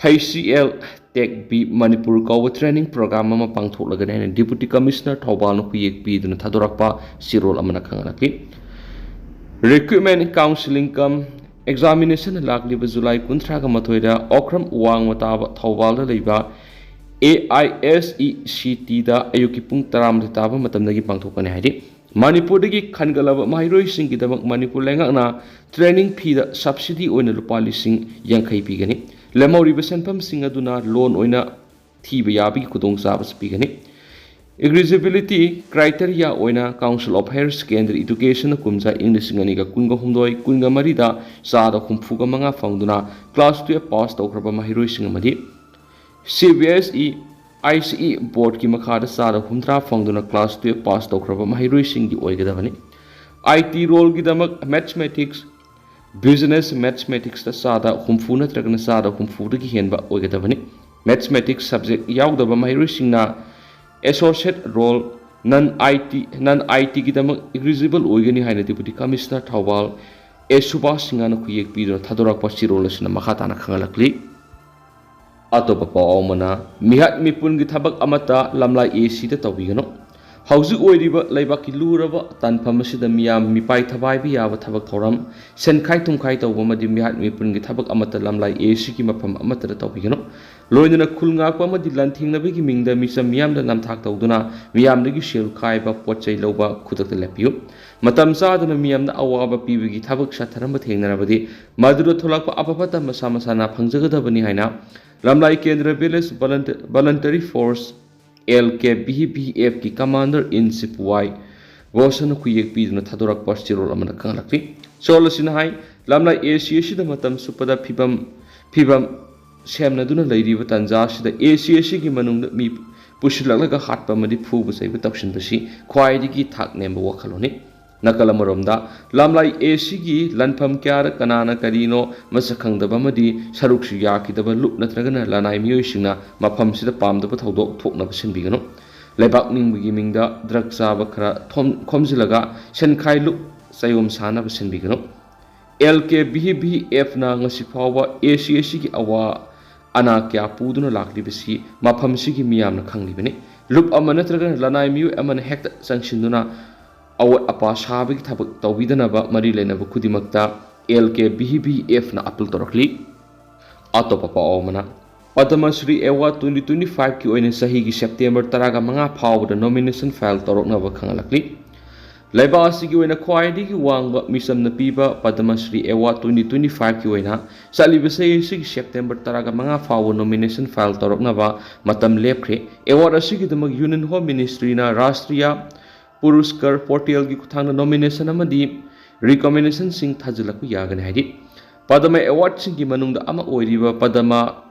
ꯍꯩꯆ ꯁꯤ ꯑꯦꯜ ꯇꯦꯛ ꯕꯤ ꯃꯅꯤꯄꯨꯔ ꯀꯧꯕ ꯇ꯭ꯔꯦꯅꯤꯡ ꯄ꯭ꯔꯣꯒ꯭ꯔꯥꯝ ꯑꯃ ꯄꯥꯡꯊꯣꯛꯂꯒꯅꯤ ꯍꯥꯏꯅ ꯗꯤꯄꯨꯇꯤ ꯀꯃꯤꯁꯅꯔ ꯊꯧꯕꯥꯜꯅ ꯈꯨꯌꯦꯛ ꯄꯤꯗꯨꯅ ꯊꯥꯗꯣꯔꯛꯄ ꯆꯦꯔꯣꯜ ꯑꯃꯅ ꯈꯪꯍꯜꯂꯛꯂꯤ꯫ Recruitment Counseling cum Examination ꯂꯥꯛꯂꯤꯕ ꯖꯨꯂꯥꯏ ꯀꯨꯟꯊ꯭ꯔꯥꯒ ꯃꯥꯊꯣꯏꯗ ꯑꯣꯀ꯭ꯔꯝ ꯋꯥꯡꯃ ꯇꯥꯕ ꯊꯧꯕꯥꯜꯗ ꯂꯩꯕ ꯑꯦ ꯑꯥꯏ ꯑꯦꯁ ꯏ ꯁꯤ ꯇꯤꯗ ꯑꯌꯨꯛꯀꯤ ꯄꯨꯡ ꯇꯔꯥꯃꯥꯊꯣꯏ ꯇꯥꯕ ꯃꯇꯝꯗꯒꯤ ꯄꯥꯡꯊꯣꯛꯀꯅꯤ ꯍꯥꯏꯔꯤ꯫ ꯃꯅꯤꯄꯨꯔꯗꯒꯤ ꯈꯟꯒꯠꯂꯕ ꯃꯍꯩꯔꯣꯏꯁꯤꯡꯒꯤꯗꯃꯛ ꯃꯅꯤꯄꯨꯔ ꯂꯩꯉꯥꯛꯅ ꯇ꯭ꯔꯦꯅꯤꯡ ꯐꯤꯗ ꯁꯕꯁꯤꯗꯤ ꯑꯣꯏꯅ ꯂꯨꯄꯥ ꯂꯤꯁꯤꯡ ꯌꯥꯡꯈꯩ ꯄꯤꯒꯅꯤ꯫ ꯂꯦꯝꯍꯧꯔꯤꯕ ꯁꯦꯟꯐꯝꯁꯤꯡ ꯑꯗꯨꯅ ꯂꯣꯟ ꯑꯣꯏꯅ ꯊꯤꯕ ꯌꯥꯕꯒꯤ ꯈꯨꯗꯣꯡꯆꯥꯕꯁꯨ ꯄꯤꯒꯅꯤ꯫ Eligibility criteria ꯑꯣꯏꯅ Council of Higher Secondary Educationꯅ ꯀꯨꯝꯖꯥ ꯏꯪ ꯂꯤꯁꯤꯡ ꯑꯅꯤꯒ ꯀꯨꯟꯒ ꯍꯨꯝꯗꯣꯏ ꯀꯨꯟꯒ ꯃꯔꯤꯗ ꯆꯥꯗ ꯍꯨꯝꯐꯨꯒ ꯃꯉꯥ ꯐꯪꯗꯨꯅ ꯀ꯭ꯂꯥꯁ ꯇꯨꯌꯦꯜꯞ ꯄꯥꯁ ꯇꯧꯈ꯭ꯔꯕ ꯃꯍꯩꯔꯣꯏꯁꯤꯡ ꯑꯃꯗꯤ C B S E, I C E ꯕꯣꯔꯗꯀꯤ ꯃꯈꯥꯗ ꯆꯥꯗ ꯍꯨꯝꯗ꯭ꯔꯥ ꯐꯪꯗꯨꯅ ꯀ꯭ꯂꯥꯁ ꯇꯨꯌꯦꯜꯞ ꯄꯥꯁ ꯇꯧꯈ꯭ꯔꯕ ꯃꯍꯩꯔꯣꯏꯁꯤꯡꯒꯤ ꯑꯣꯏꯒꯗꯕꯅꯤ꯫ ꯑꯥꯏ ꯇꯤ ꯔꯣꯜꯒꯤꯗꯃꯛ ꯃꯦꯊꯃꯦꯇꯤꯛꯁ, ꯕꯤꯖꯤꯅꯦꯁ ꯃꯦꯊꯃꯦꯇꯤꯛꯁꯇ ꯆꯥꯗ ꯍꯨꯝꯐꯨ ꯅꯠꯇ꯭ꯔꯒꯅ ꯆꯥꯗ ꯍꯨꯝꯐꯨꯗꯒꯤ ꯍꯦꯟꯕ ꯑꯣꯏꯒꯗꯕꯅꯤ꯫ ꯃꯦꯊꯃꯦꯇꯤꯛꯁ ꯁꯕꯖꯦꯛ ꯌꯥꯎꯗꯕ ꯃꯍꯩꯔꯣꯏꯁꯤꯡꯅ ꯑꯦꯁꯣꯁꯤꯌꯦꯠ ꯔꯣꯜ, ꯅꯟ ꯑꯥꯏ ꯇꯤ, ꯅꯟ ꯑꯥꯏ ꯇꯤꯒꯤꯗꯃꯛ ꯏꯂꯤꯖꯤꯕꯜ ꯑꯣꯏꯒꯅꯤ ꯍꯥꯏꯅ ꯗꯤꯄꯨꯇꯤ ꯀꯃꯤꯁꯅꯔ ꯊꯧꯕꯥꯜ ꯑꯦ ꯁꯨꯕꯥꯁ ꯁꯤꯡꯍꯅ ꯈꯨꯌꯦꯛ ꯄꯤꯗꯨꯅ ꯊꯥꯗꯣꯔꯛꯄ ꯆꯦꯔꯣꯜ ꯑꯁꯤꯅ ꯃꯈꯥ ꯇꯥꯅ ꯈꯪꯍꯜꯂꯛꯂꯤ꯫ ꯑꯇꯣꯞꯄ ꯄꯥꯎ ꯑꯃꯅ, ꯃꯤꯍꯥꯠ ꯃꯤꯄꯨꯟꯒꯤ ꯊꯕꯛ ꯑꯃꯠꯇ ꯂꯝꯂꯥꯏ ꯑꯦ ꯁꯤꯗ ꯇꯧꯕꯤꯒꯅꯨ꯫ ꯍꯧꯖꯤꯛ ꯑꯣꯏꯔꯤꯕ ꯂꯩꯕꯥꯛꯀꯤ ꯂꯨꯔꯕ ꯇꯥꯟꯐꯝ ꯑꯁꯤꯗ ꯃꯤꯌꯥꯝ ꯃꯤꯄꯥꯏ ꯊꯕꯥꯏꯕ ꯌꯥꯕ ꯊꯕꯛ ꯊꯧꯔꯝ, ꯁꯦꯟꯈꯥꯏ ꯊꯨꯝꯈꯥꯏ ꯇꯧꯕ ꯑꯃꯗꯤ ꯃꯤꯍꯥꯠ ꯃꯤꯄꯨꯟꯒꯤ ꯊꯕꯛ ꯑꯃꯠꯇ ꯂꯝꯂꯥꯏ ꯑꯦ ꯁꯤꯒꯤ ꯃꯐꯝ ꯑꯃꯠꯇꯗ ꯇꯧꯕꯤꯒꯅꯨ꯫ ꯂꯣꯏꯅꯅ ꯈꯨꯜ ꯉꯥꯛꯄ ꯑꯃꯗꯤ ꯂꯥꯟꯊꯦꯡꯅꯕꯒꯤ ꯃꯤꯡꯗ ꯃꯤꯆꯝ ꯃꯤꯌꯥꯝꯗ ꯅꯝꯊꯥꯛ ꯇꯧꯗꯨꯅ ꯃꯤꯌꯥꯝꯗꯒꯤ ꯁꯦꯜ ꯈꯥꯏꯕ, ꯄꯣꯠ ꯆꯩ ꯂꯧꯕ ꯈꯨꯗꯛꯇ ꯂꯦꯞꯄꯤꯌꯨ꯫ ꯃꯇꯝ ꯆꯥꯗꯅ ꯃꯤꯌꯥꯝꯗ ꯑꯋꯥꯕ ꯄꯤꯕꯒꯤ ꯊꯕꯛ ꯁꯥꯊꯔꯝꯕ ꯊꯦꯡꯅꯔꯕꯗꯤ ꯃꯗꯨꯗ ꯊꯣꯛꯂꯛꯄ ꯑꯐ ꯐꯠꯇ ꯃꯁꯥ ꯃꯁꯥꯅ ꯐꯪꯖꯒꯗꯕꯅꯤ ꯍꯥꯏꯅ ꯂꯝꯂꯥꯏ ꯀꯦꯟꯗ꯭ꯔ ꯚꯤꯂꯦꯖ ꯚꯣꯂꯟꯇ-, ꯚꯣꯂꯟꯇꯔꯤ ꯐꯣꯔꯁ, ꯑꯦꯜ ꯀꯦ ꯚꯤ ꯚꯤ ꯑꯦꯐꯀꯤ ꯀꯃꯥꯟꯗꯔ ꯏꯟ ꯁꯤꯄꯨꯋꯥꯏ ꯔꯣꯁꯟꯅ ꯈꯨꯌꯦꯛ ꯄꯤꯗꯨꯅ ꯊꯥꯗꯣꯔꯛꯄ ꯆꯦꯔꯣꯜ ꯑꯃꯅ ꯈꯪꯍꯜꯂꯛꯂꯤ꯫ ꯆꯦꯔꯣꯜ ꯑꯁꯤꯅ ꯍꯥꯏ, ꯂꯝꯂꯥꯏ ꯑꯦ ꯁꯤ ꯑꯁꯤꯗ ꯃꯇꯝ ꯆꯨꯞꯄꯗ ꯐꯤꯕꯝ, ꯐꯤꯕꯝ ꯁꯦꯝꯅꯗꯨꯅ ꯂꯩꯔꯤꯕ ꯇꯥꯟꯖꯥ ꯑꯁꯤꯗ ꯑꯦ ꯁꯤ ꯑꯁꯤꯒꯤ ꯃꯅꯨꯡꯗ ꯃꯤ ꯄꯨꯁꯤꯜꯂꯛꯂꯒ ꯍꯥꯠꯄ ꯑꯃꯗꯤ ꯐꯨꯕ ꯆꯩꯕ ꯇꯧꯁꯤꯟꯕꯁꯤ ꯈ꯭ꯋꯥꯏꯗꯒꯤ ꯊꯥꯛ ꯅꯦꯝꯕ ꯋꯥꯈꯜꯂꯣꯟꯅꯤ꯫ ꯅꯥꯀꯜ ꯑꯃꯔꯣꯝꯗ, ꯂꯥꯝꯂꯥꯏ ꯑꯦ ꯁꯤꯒꯤ ꯂꯥꯟꯐꯝ ꯀꯌꯥꯗ ꯀꯅꯥꯅ ꯀꯔꯤꯅꯣ ꯃꯁꯛ ꯈꯪꯗꯕ ꯑꯃꯗꯤ ꯁꯔꯨꯛꯁꯨ ꯌꯥꯈꯤꯗꯕ ꯂꯨꯞ ꯅꯠꯇ꯭ꯔꯒꯅ ꯂꯅꯥꯏ ꯃꯤꯑꯣꯏꯁꯤꯡꯅ ꯃꯐꯝꯁꯤꯗ ꯄꯥꯝꯗꯕ ꯊꯧꯗꯣꯛ ꯊꯣꯛꯅꯕ ꯁꯤꯟꯕꯤꯒꯅꯨ꯫ ꯂꯩꯕꯥꯛ ꯅꯤꯡꯕꯒꯤ ꯃꯤꯡꯗ ꯗ꯭ꯔꯒ ꯆꯥꯕ ꯈꯔ ꯊꯣꯝ-, ꯈꯣꯝꯖꯤꯜꯂꯒ ꯁꯦꯟꯈꯥꯏ ꯂꯨꯞ ꯆꯌꯣꯝ ꯁꯥꯅꯕ ꯁꯤꯟꯕꯤꯒꯅꯨ꯫ ꯑꯦꯜ ꯀꯦ ꯚꯤ ꯚꯤ ꯑꯦꯐꯅ ꯉꯁꯤ ꯐꯥꯎꯕ ꯑꯦ ꯁꯤ ꯑꯦ ꯁꯤꯒꯤ ꯑꯋꯥ ꯑꯅꯥ ꯀꯌꯥ ꯄꯨꯗꯨꯅ ꯂꯥꯛꯂꯤꯕꯁꯤ ꯃꯐꯝꯁꯤꯒꯤ ꯃꯤꯌꯥꯝꯅ ꯈꯪꯂꯤꯕꯅꯤ꯫ ꯂꯨꯞ ꯑꯃ ꯅꯠꯇ꯭ꯔꯒ ꯂꯅꯥꯏ ꯃꯤꯑꯣꯏ ꯑꯃꯅ ꯍꯦꯛꯇ ꯆꯪꯁꯤꯟꯗꯨꯅ ꯑꯋꯥꯠ ꯑꯄꯥ ꯁꯥꯕꯒꯤ ꯊꯕꯛ ꯇꯧꯕꯤꯗꯅꯕ ꯃꯔꯤ ꯂꯩꯅꯕ ꯈꯨꯗꯤꯡꯃꯛꯇ ꯑꯦꯜ ꯀꯦ ꯚꯤ ꯚꯤ ꯑꯦꯐꯅ ꯑꯥꯄꯤꯜ ꯇꯧꯔꯛꯂꯤ꯫ ꯑꯇꯣꯞꯄ ꯄꯥꯎ ꯑꯃꯅ, ꯄꯗꯃ ꯁ꯭ꯔꯤ ꯑꯦꯋꯥꯔꯗ twenty twenty-fiveꯀꯤ ꯑꯣꯏꯅ ꯆꯍꯤꯒꯤ ꯁꯦꯞꯇꯦꯝꯕꯔ ꯇꯔꯥꯒ ꯃꯉꯥ ꯐꯥꯎꯕꯗ nomination file ꯇꯧꯔꯛꯅꯕ ꯈꯪꯍꯜꯂꯛꯂꯤ꯫ ꯂꯩꯕꯥꯛ ꯑꯁꯤꯒꯤ ꯑꯣꯏꯅ ꯈ꯭ꯋꯥꯏꯗꯒꯤ ꯋꯥꯡꯕ ꯃꯤꯆꯝꯅ ꯄꯤꯕ ꯄꯗꯃ ꯁ꯭ꯔꯤ ꯑꯦꯋꯥꯔꯗ twenty twenty-fiveꯀꯤ ꯑꯣꯏꯅ ꯆꯠꯂꯤꯕ ꯆꯍꯤ ꯑꯁꯤꯒꯤ ꯁꯦꯞꯇꯦꯝꯕꯔ ꯇꯔꯥꯒ ꯃꯉꯥ ꯐꯥꯎꯕ nomination file ꯇꯧꯔꯛꯅꯕ ꯃꯇꯝ ꯂꯦꯞꯈ꯭ꯔꯦ꯫ ꯑꯦꯋꯥꯔꯗ ꯑꯁꯤꯒꯤꯗꯃꯛ Union Home Ministryꯅ ꯔꯥꯁꯇ꯭ꯔꯤꯌꯥ ꯄꯨꯔꯁꯀꯔ ꯄꯣꯔꯇꯦꯜꯒꯤ ꯈꯨꯠꯊꯥꯡꯗ nomination ꯑꯃꯗꯤ recommendationꯁꯤꯡ ꯊꯥꯖꯤꯜꯂꯛꯄ ꯌꯥꯒꯅꯤ ꯍꯥꯏꯔꯤ꯫ ꯄꯗꯃ ꯑꯦꯋꯥꯔꯗꯁꯤꯡꯒꯤ ꯃꯅꯨꯡꯗ ꯑꯃ ꯑꯣꯏꯔꯤꯕ ꯄꯗꯃ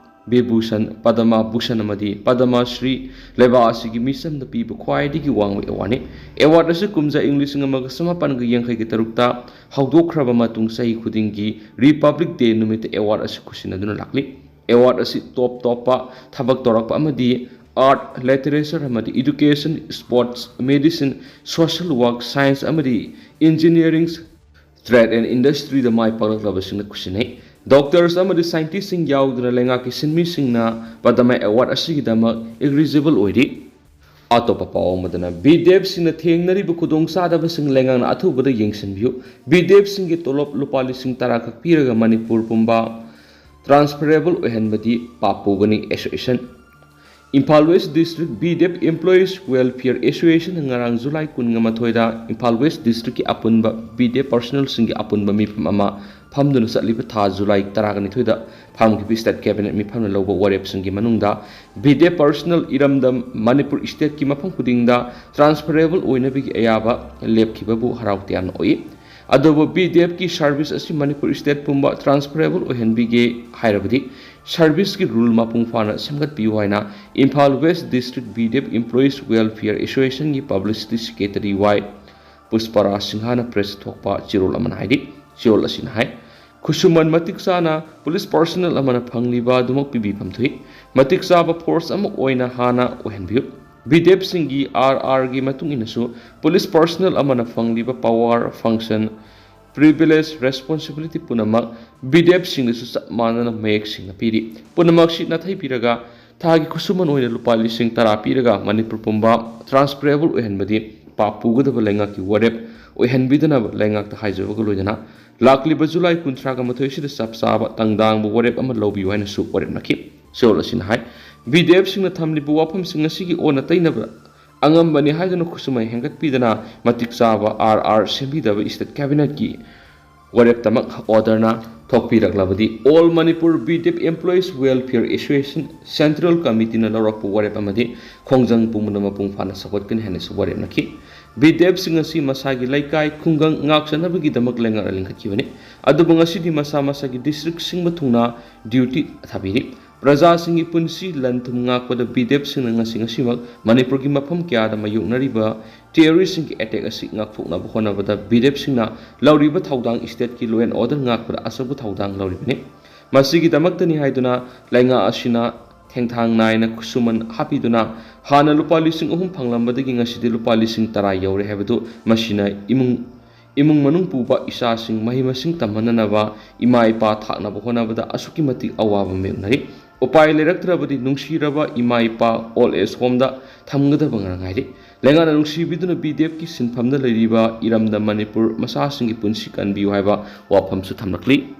ꯕꯤꯚꯨꯁꯟ, ꯄꯗꯃ ꯚꯨꯁꯟ ꯑꯃꯗꯤ ꯄꯗꯃ ꯁ꯭ꯔꯤ ꯂꯩꯕꯥꯛ ꯑꯁꯤꯒꯤ ꯃꯤꯆꯝꯗ ꯄꯤꯕ ꯈ꯭ꯋꯥꯏꯗꯒꯤ ꯋꯥꯡꯕ ꯑꯦꯋꯥꯔꯗꯅꯤ꯫ ꯑꯦꯋꯥꯔꯗ ꯑꯁꯤ ꯀꯨꯝꯖꯥ ꯏꯪ ꯂꯤꯁꯤꯡ ꯑꯃꯒ ꯆꯃꯥꯄꯟꯒ ꯌꯥꯡꯈꯩꯒ ꯇꯔꯨꯛꯇ ꯍꯧꯗꯣꯛꯈ꯭ꯔꯕ ꯃꯇꯨꯡ ꯆꯍꯤ ꯈꯨꯗꯤꯡꯒꯤ Republic Day ꯅꯨꯃꯤꯠꯇ ꯑꯦꯋꯥꯔꯗ ꯑꯁꯤ ꯈꯨꯠꯁꯤꯟꯅꯗꯨꯅ ꯂꯥꯛꯂꯤ꯫ ꯑꯦꯋꯥꯔꯗ ꯑꯁꯤ ꯇꯣꯞ ꯇꯣꯞꯄ ꯊꯕꯛ ꯇꯧꯔꯛꯄ ꯑꯃꯗꯤ art, literature ꯑꯃꯗꯤ education, sports, medicine, social work, science ꯑꯃꯗꯤ engineering, trade and industryꯗ my ꯄꯥꯛꯂꯛꯂꯕꯁꯤꯡꯅ ꯈꯨꯠꯁꯤꯟꯅꯩ꯫ Doctors ꯑꯃꯗꯤ scientistꯁꯤꯡ ꯌꯥꯎꯗꯅ ꯂꯩꯉꯥꯛꯀꯤ ꯁꯤꯟꯃꯤꯁꯤꯡꯅ ꯄꯗꯃ ꯑꯦꯋꯥꯔꯗ ꯑꯁꯤꯒꯤꯗꯃꯛ eligible ꯑꯣꯏꯔꯤ꯫ ꯑꯇꯣꯞꯄ ꯄꯥꯎ ꯑꯃꯗꯅ, ꯕꯤꯗꯦꯞꯁꯤꯡꯅ ꯊꯦꯡꯅꯔꯤꯕ ꯈꯨꯗꯣꯡꯆꯥꯗꯕꯁꯤꯡ ꯂꯩꯉꯥꯛꯅ ꯑꯊꯨꯕꯗ ꯌꯦꯡꯁꯤꯟꯕꯤꯌꯨ꯫ ꯕꯤꯗꯦꯞꯁꯤꯡꯒꯤ ꯇꯣꯂꯣꯞ ꯂꯨꯄꯥ ꯂꯤꯁꯤꯡ ꯇꯔꯥ ꯈꯛ ꯄꯤꯔꯒ ꯃꯅꯤꯄꯨꯔ ꯄꯨꯝꯕ transferable ꯑꯣꯏꯍꯟꯕꯗꯤ ꯄꯥꯞ ꯄꯨꯒꯅꯤ꯫ Association, Imphal West District B D F Employees Welfare Associationꯅ ꯉꯔꯥꯡ ꯖꯨꯂꯥꯏ ꯀꯨꯟꯃꯥꯊꯣꯏꯗ ꯏꯝꯐꯥꯜ ꯋꯦꯁ ꯗꯤꯁꯇ꯭ꯔꯤꯛꯀꯤ ꯑꯄꯨꯟꯕ ꯕꯤꯗꯦꯞ personnelꯁꯤꯡꯒꯤ ꯑꯄꯨꯟꯕ ꯃꯤꯐꯝ ꯑꯃ ꯐꯝꯗꯨꯅ ꯆꯠꯂꯤꯕ ꯊꯥ ꯖꯨꯂꯥꯏ ꯇꯔꯥꯒ ꯅꯤꯊꯣꯏꯗ ꯐꯝꯈꯤꯕ state cabinet ꯃꯤꯐꯝꯅ ꯂꯧꯕ ꯋꯥꯔꯦꯞꯁꯤꯡꯒꯤ ꯃꯅꯨꯡꯗ ꯕꯤꯗꯦꯞ personnel ꯏꯔꯝꯗꯝ ꯃꯅꯤꯄꯨꯔ stateꯀꯤ ꯃꯐꯝ ꯈꯨꯗꯤꯡꯗ transferable ꯑꯣꯏꯅꯕꯒꯤ ꯑꯌꯥꯕ ꯂꯦꯞꯈꯤꯕꯕꯨ ꯍꯔꯥꯎ ꯇꯌꯥꯝꯅ ꯑꯣꯛꯏ꯫ ꯑꯗꯨꯕꯨ ꯕꯤꯗꯦꯞꯀꯤ service ꯑꯁꯤ ꯃꯅꯤꯄꯨꯔ state ꯄꯨꯝꯕ transferable ꯑꯣꯏꯍꯟꯕꯤꯒꯦ ꯍꯥꯏꯔꯕꯗꯤ serviceꯀꯤ rule ꯃꯄꯨꯡ ꯐꯥꯅ ꯁꯦꯝꯒꯠꯄꯤꯌꯨ ꯍꯥꯏꯅ ꯏꯝꯐꯥꯜ ꯋꯦꯁ ꯗꯤꯁꯇ꯭ꯔꯤꯛ ꯕꯤꯗꯦꯞ Employees Welfare Associationꯒꯤ publicity secretary ꯋꯥꯏ ꯄꯨꯁꯄꯔꯥ ꯁꯤꯡꯍꯥꯅ ꯄ꯭ꯔꯦꯁ ꯊꯣꯛꯄ ꯆꯦꯔꯣꯜ ꯑꯃꯅ ꯍꯥꯏꯔꯤ꯫ ꯆꯦꯔꯣꯜ ꯑꯁꯤꯅ ꯍꯥꯏ, ꯈꯨꯠꯁꯨꯃꯟ ꯃꯇꯤꯛ ꯆꯥꯅ ꯄꯨꯂꯤꯁ ꯄꯥꯔꯁꯣꯅꯦꯜ ꯑꯃꯅ ꯐꯪꯂꯤꯕ ꯑꯗꯨꯃꯛ ꯄꯤꯕꯤꯐꯝ ꯊꯣꯛꯏ꯫ ꯃꯇꯤꯛ ꯆꯥꯕ ꯐꯣꯔꯁ ꯑꯃ ꯑꯣꯏꯅ ꯍꯥꯟꯅ ꯑꯣꯏꯍꯟꯕꯤꯌꯨ꯫ ꯕꯤꯗꯦꯞꯁꯤꯡꯒꯤ ꯑꯥꯔ ꯑꯥꯔꯒꯤ ꯃꯇꯨꯡ ꯏꯟꯅꯁꯨ ꯄꯨꯂꯤꯁ ꯄꯥꯔꯁꯣꯅꯦꯜ ꯑꯃꯅ ꯐꯪꯂꯤꯕ ꯄꯋꯥꯔ, ꯐꯪꯁꯟ, ꯄ꯭ꯔꯤꯚꯤꯂꯦꯖ, ꯔꯦꯁꯄꯣꯟꯁꯤꯕꯤꯂꯤꯇꯤ ꯄꯨꯝꯅꯃꯛ ꯕꯤꯗꯦꯞꯁꯤꯡꯗꯁꯨ ꯆꯞ ꯃꯥꯟꯅꯅ ꯃꯌꯦꯛ ꯁꯦꯡꯅ ꯄꯤꯔꯤ꯫ ꯄꯨꯝꯅꯃꯛꯁꯤ ꯅꯥꯊꯩꯕꯤꯔꯒ ꯊꯥꯒꯤ ꯈꯨꯠꯁꯨꯃꯟ ꯑꯣꯏꯅ ꯂꯨꯄꯥ ꯂꯤꯁꯤꯡ ꯇꯔꯥ ꯄꯤꯔꯒ ꯃꯅꯤꯄꯨꯔ ꯄꯨꯝꯕ ꯇ꯭ꯔꯥꯟꯁꯐꯔꯦꯕꯜ ꯑꯣꯏꯍꯟꯕꯗꯤ ꯄꯥꯞ ꯄꯨꯒꯗꯕ ꯂꯩꯉꯥꯛꯀꯤ ꯋꯥꯔꯦꯞ ꯑꯣꯏꯍꯟꯕꯤꯗꯅꯕ ꯂꯩꯉꯥꯛꯇ ꯍꯥꯏꯖꯕꯒ ꯂꯣꯏꯅꯅ ꯂꯥꯛꯂꯤꯕ ꯖꯨꯂꯥꯏ ꯀꯨꯟꯊ꯭ꯔꯥꯒ ꯃꯥꯊꯣꯏꯁꯤꯗ ꯆꯞ ꯆꯥꯕ ꯇꯪꯗꯥꯡꯕ ꯋꯥꯔꯦꯞ ꯑꯃ ꯂꯧꯕꯤꯌꯨ ꯍꯥꯏꯅꯁꯨ ꯋꯥꯔꯦꯞꯅꯈꯤ꯫ ꯆꯦꯔꯣꯜ ꯑꯁꯤꯅ ꯍꯥꯏ, ꯕꯤꯗꯦꯞꯁꯤꯡꯅ ꯊꯝꯂꯤꯕ ꯋꯥꯐꯝꯁꯤꯡ ꯑꯁꯤꯒꯤ ꯑꯣꯟꯅ ꯇꯩꯅꯕ ꯑꯉꯝꯕꯅꯤ ꯍꯥꯏꯗꯨꯅ ꯈꯨꯠꯁꯨꯃꯟ ꯍꯦꯟꯒꯠꯄꯤꯗꯅ ꯃꯇꯤꯛ ꯆꯥꯕ ꯑꯥꯔ ꯑꯥꯔ ꯁꯦꯝꯕꯤꯗꯕ ꯏꯁꯇꯦꯠ ꯀꯦꯕꯤꯅꯦꯠꯀꯤ ꯋꯥꯔꯦꯞꯇꯃꯛ ꯑꯣꯔꯗꯔꯅ ꯊꯣꯛꯄꯤꯔꯛꯂꯕꯗꯤ All Manipur B D F Employees Welfare Association Central Committeeꯅ ꯂꯧꯔꯛꯄ ꯋꯥꯔꯦꯞ ꯑꯃꯗꯤ ꯈꯣꯡꯖꯪ ꯄꯨꯝꯕꯗ ꯃꯄꯨꯡ ꯐꯥꯅ ꯁꯧꯒꯠꯀꯅꯤ ꯍꯥꯏꯅꯁꯨ ꯋꯥꯔꯦꯞꯅꯈꯤ꯫ ꯕꯤꯗꯦꯞꯁꯤꯡ ꯑꯁꯤ ꯃꯁꯥꯒꯤ ꯂꯩꯀꯥꯏ, ꯈꯨꯡꯒꯪ ꯉꯥꯛꯆꯅꯕꯒꯤꯗꯃꯛ ꯂꯩꯉꯥꯛꯅ ꯂꯤꯡꯈꯠꯈꯤꯕꯅꯤ꯫ ꯑꯗꯨꯕꯨ ꯉꯁꯤꯗꯤ ꯃꯁꯥ ꯃꯁꯥꯒꯤ ꯗꯤꯁꯇ꯭ꯔꯤꯛꯁꯤꯡꯕ ꯊꯨꯡꯅ ꯗ꯭ꯌꯨꯇꯤ ꯊꯥꯕꯤꯔꯤ꯫ ꯄ꯭ꯔꯖꯥꯁꯤꯡꯒꯤ ꯄꯨꯟꯁꯤ ꯂꯟ ꯊꯨꯝ ꯉꯥꯛꯄꯗ ꯕꯤꯗꯦꯞꯁꯤꯡꯅ ꯉꯁꯤ ꯉꯁꯤꯃꯛ ꯃꯅꯤꯄꯨꯔꯒꯤ ꯃꯐꯝ ꯀꯌꯥꯗ ꯃꯥꯌꯣꯛꯅꯔꯤꯕ ꯇꯦꯔꯣꯔꯤꯁ꯭ꯠꯁꯤꯡꯒꯤ ꯑꯦꯇꯦꯛ ꯑꯁꯤ ꯉꯥꯛꯊꯣꯛꯅꯕ ꯍꯣꯠꯅꯕꯗ ꯕꯤꯗꯦꯞꯁꯤꯡꯅ ꯂꯧꯔꯤꯕ ꯊꯧꯗꯥꯡ ꯏꯁꯇꯦꯠꯀꯤ law and order ꯉꯥꯛꯄꯗ ꯑꯆꯧꯕ ꯊꯧꯗꯥꯡ ꯂꯧꯔꯤꯕꯅꯤ꯫ ꯃꯁꯤꯒꯤꯗꯃꯛꯇꯅꯤ ꯍꯥꯏꯗꯨꯅ ꯂꯩꯉꯥꯛ ꯑꯁꯤꯅ ꯊꯦꯡꯊꯥꯡ ꯅꯥꯏꯅ ꯈꯨꯠꯁꯨꯃꯟ ꯍꯥꯞꯄꯤꯗꯨꯅ ꯍꯥꯟꯅ ꯂꯨꯄꯥ ꯂꯤꯁꯤꯡ ꯑꯍꯨꯝ ꯐꯪꯂꯝꯕꯗꯒꯤ ꯉꯁꯤꯗꯤ ꯂꯨꯄꯥ ꯂꯤꯁꯤꯡ ꯇꯔꯥ ꯌꯧꯔꯦ ꯍꯥꯏꯕꯗꯨ ꯃꯁꯤꯅ ꯏꯃꯨꯡ ꯏꯃꯨꯡ ꯃꯅꯨꯡ ꯄꯨꯕ ꯏꯆꯥꯁꯤꯡ ꯃꯍꯩ ꯃꯁꯤꯡ ꯇꯝꯍꯟꯅꯅꯕ ꯏꯃꯥ ꯏꯄꯥ ꯊꯥꯛꯅꯕ ꯍꯣꯠꯅꯕꯗ ꯑꯁꯨꯛꯀꯤ ꯃꯇꯤꯛ ꯑꯋꯥꯕ ꯃꯥꯌꯣꯛꯅꯔꯤ꯫ ꯎꯄꯥꯏ ꯂꯩꯔꯛꯇ꯭ꯔꯕꯗꯤ ꯅꯨꯡꯁꯤꯔꯕ ꯏꯃꯥ ꯏꯄꯥ ꯑꯣꯜ ꯑꯦꯖ ꯍꯣꯝꯗ ꯊꯝꯒꯗꯕ ꯉꯥꯏꯔꯤ꯫ ꯂꯩꯉꯥꯛꯅ ꯅꯨꯡꯁꯤꯕꯤꯗꯨꯅ ꯕꯤꯗꯦꯞꯀꯤ ꯁꯤꯟꯐꯝꯗ ꯂꯩꯔꯤꯕ ꯏꯔꯝꯗꯝ ꯃꯅꯤꯄꯨꯔ ꯃꯆꯥꯁꯤꯡꯒꯤ ꯄꯨꯟꯁꯤ ꯀꯟꯕꯤꯌꯨ ꯍꯥꯏꯕ ꯋꯥꯐꯝꯁꯨ ꯊꯝꯂꯛꯂꯤ꯫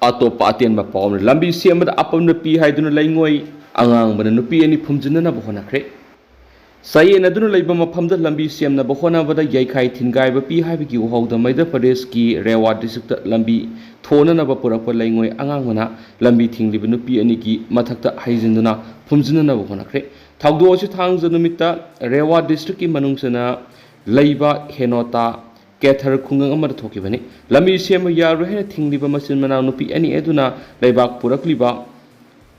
ꯑꯇꯣꯞꯄ ꯑꯇꯦꯟꯕ ꯄꯥꯎ ꯑꯃꯅ ꯂꯝꯕꯤ ꯁꯦꯝꯕꯗ ꯑꯄꯟꯕ ꯄꯤ ꯍꯥꯏꯗꯨꯅ ꯂꯩꯉꯣꯏ ꯑꯉꯥꯡꯕꯅ ꯅꯨꯄꯤ ꯑꯅꯤ ꯐꯨꯝꯖꯤꯟꯅꯅꯕ ꯍꯣꯠꯅꯈ꯭ꯔꯦ꯫ ꯆꯌꯦꯠꯅꯗꯨꯅ ꯂꯩꯕ ꯃꯐꯝꯗ ꯂꯝꯕꯤ ꯁꯦꯝꯅꯕ ꯍꯣꯠꯅꯕꯗ ꯌꯩꯈꯥꯏ ꯊꯤꯟꯒꯥꯏꯕ ꯄꯤ ꯍꯥꯏꯕꯒꯤ ꯎꯍꯧꯗ ꯃꯙ꯭ꯌ ꯄ꯭ꯔꯗꯦꯁꯀꯤ ꯔꯦꯋꯥ ꯗꯤꯁꯇ꯭ꯔꯤꯛꯇ ꯂꯝꯕꯤ ꯊꯣꯅꯅꯕ ꯄꯨꯔꯛꯄ ꯂꯩꯉꯣꯏ ꯑꯉꯥꯡꯕꯅ ꯂꯝꯕꯤ ꯊꯤꯡꯂꯤꯕ ꯅꯨꯄꯤ ꯑꯅꯤꯒꯤ ꯃꯊꯛꯇ ꯍꯩꯖꯤꯟꯗꯨꯅ ꯐꯨꯝꯖꯤꯟꯅꯅꯕ ꯍꯣꯠꯅꯈ꯭ꯔꯦ꯫ ꯊꯧꯗꯣꯛ ꯑꯁꯤ ꯊꯥꯡꯖ ꯅꯨꯃꯤꯠꯇ ꯔꯦꯋꯥ ꯗꯤꯁꯇ꯭ꯔꯤꯛꯀꯤ ꯃꯅꯨꯡ ꯆꯟꯅ ꯂꯩꯕ ꯍꯦꯅꯣꯇꯥ ꯀꯦꯊꯔ ꯈꯨꯡꯒꯪ ꯑꯃꯗ ꯊꯣꯛꯈꯤꯕꯅꯤ꯫ ꯂꯝꯕꯤ ꯁꯦꯝꯕ ꯌꯥꯔꯣꯏ ꯍꯥꯏꯅ ꯊꯤꯡꯂꯤꯕ ꯃꯆꯤꯟ ꯃꯅꯥꯎ ꯅꯨꯄꯤ ꯑꯅꯤ ꯑꯗꯨꯅ ꯂꯩꯕꯥꯛ ꯄꯨꯔꯛꯂꯤꯕ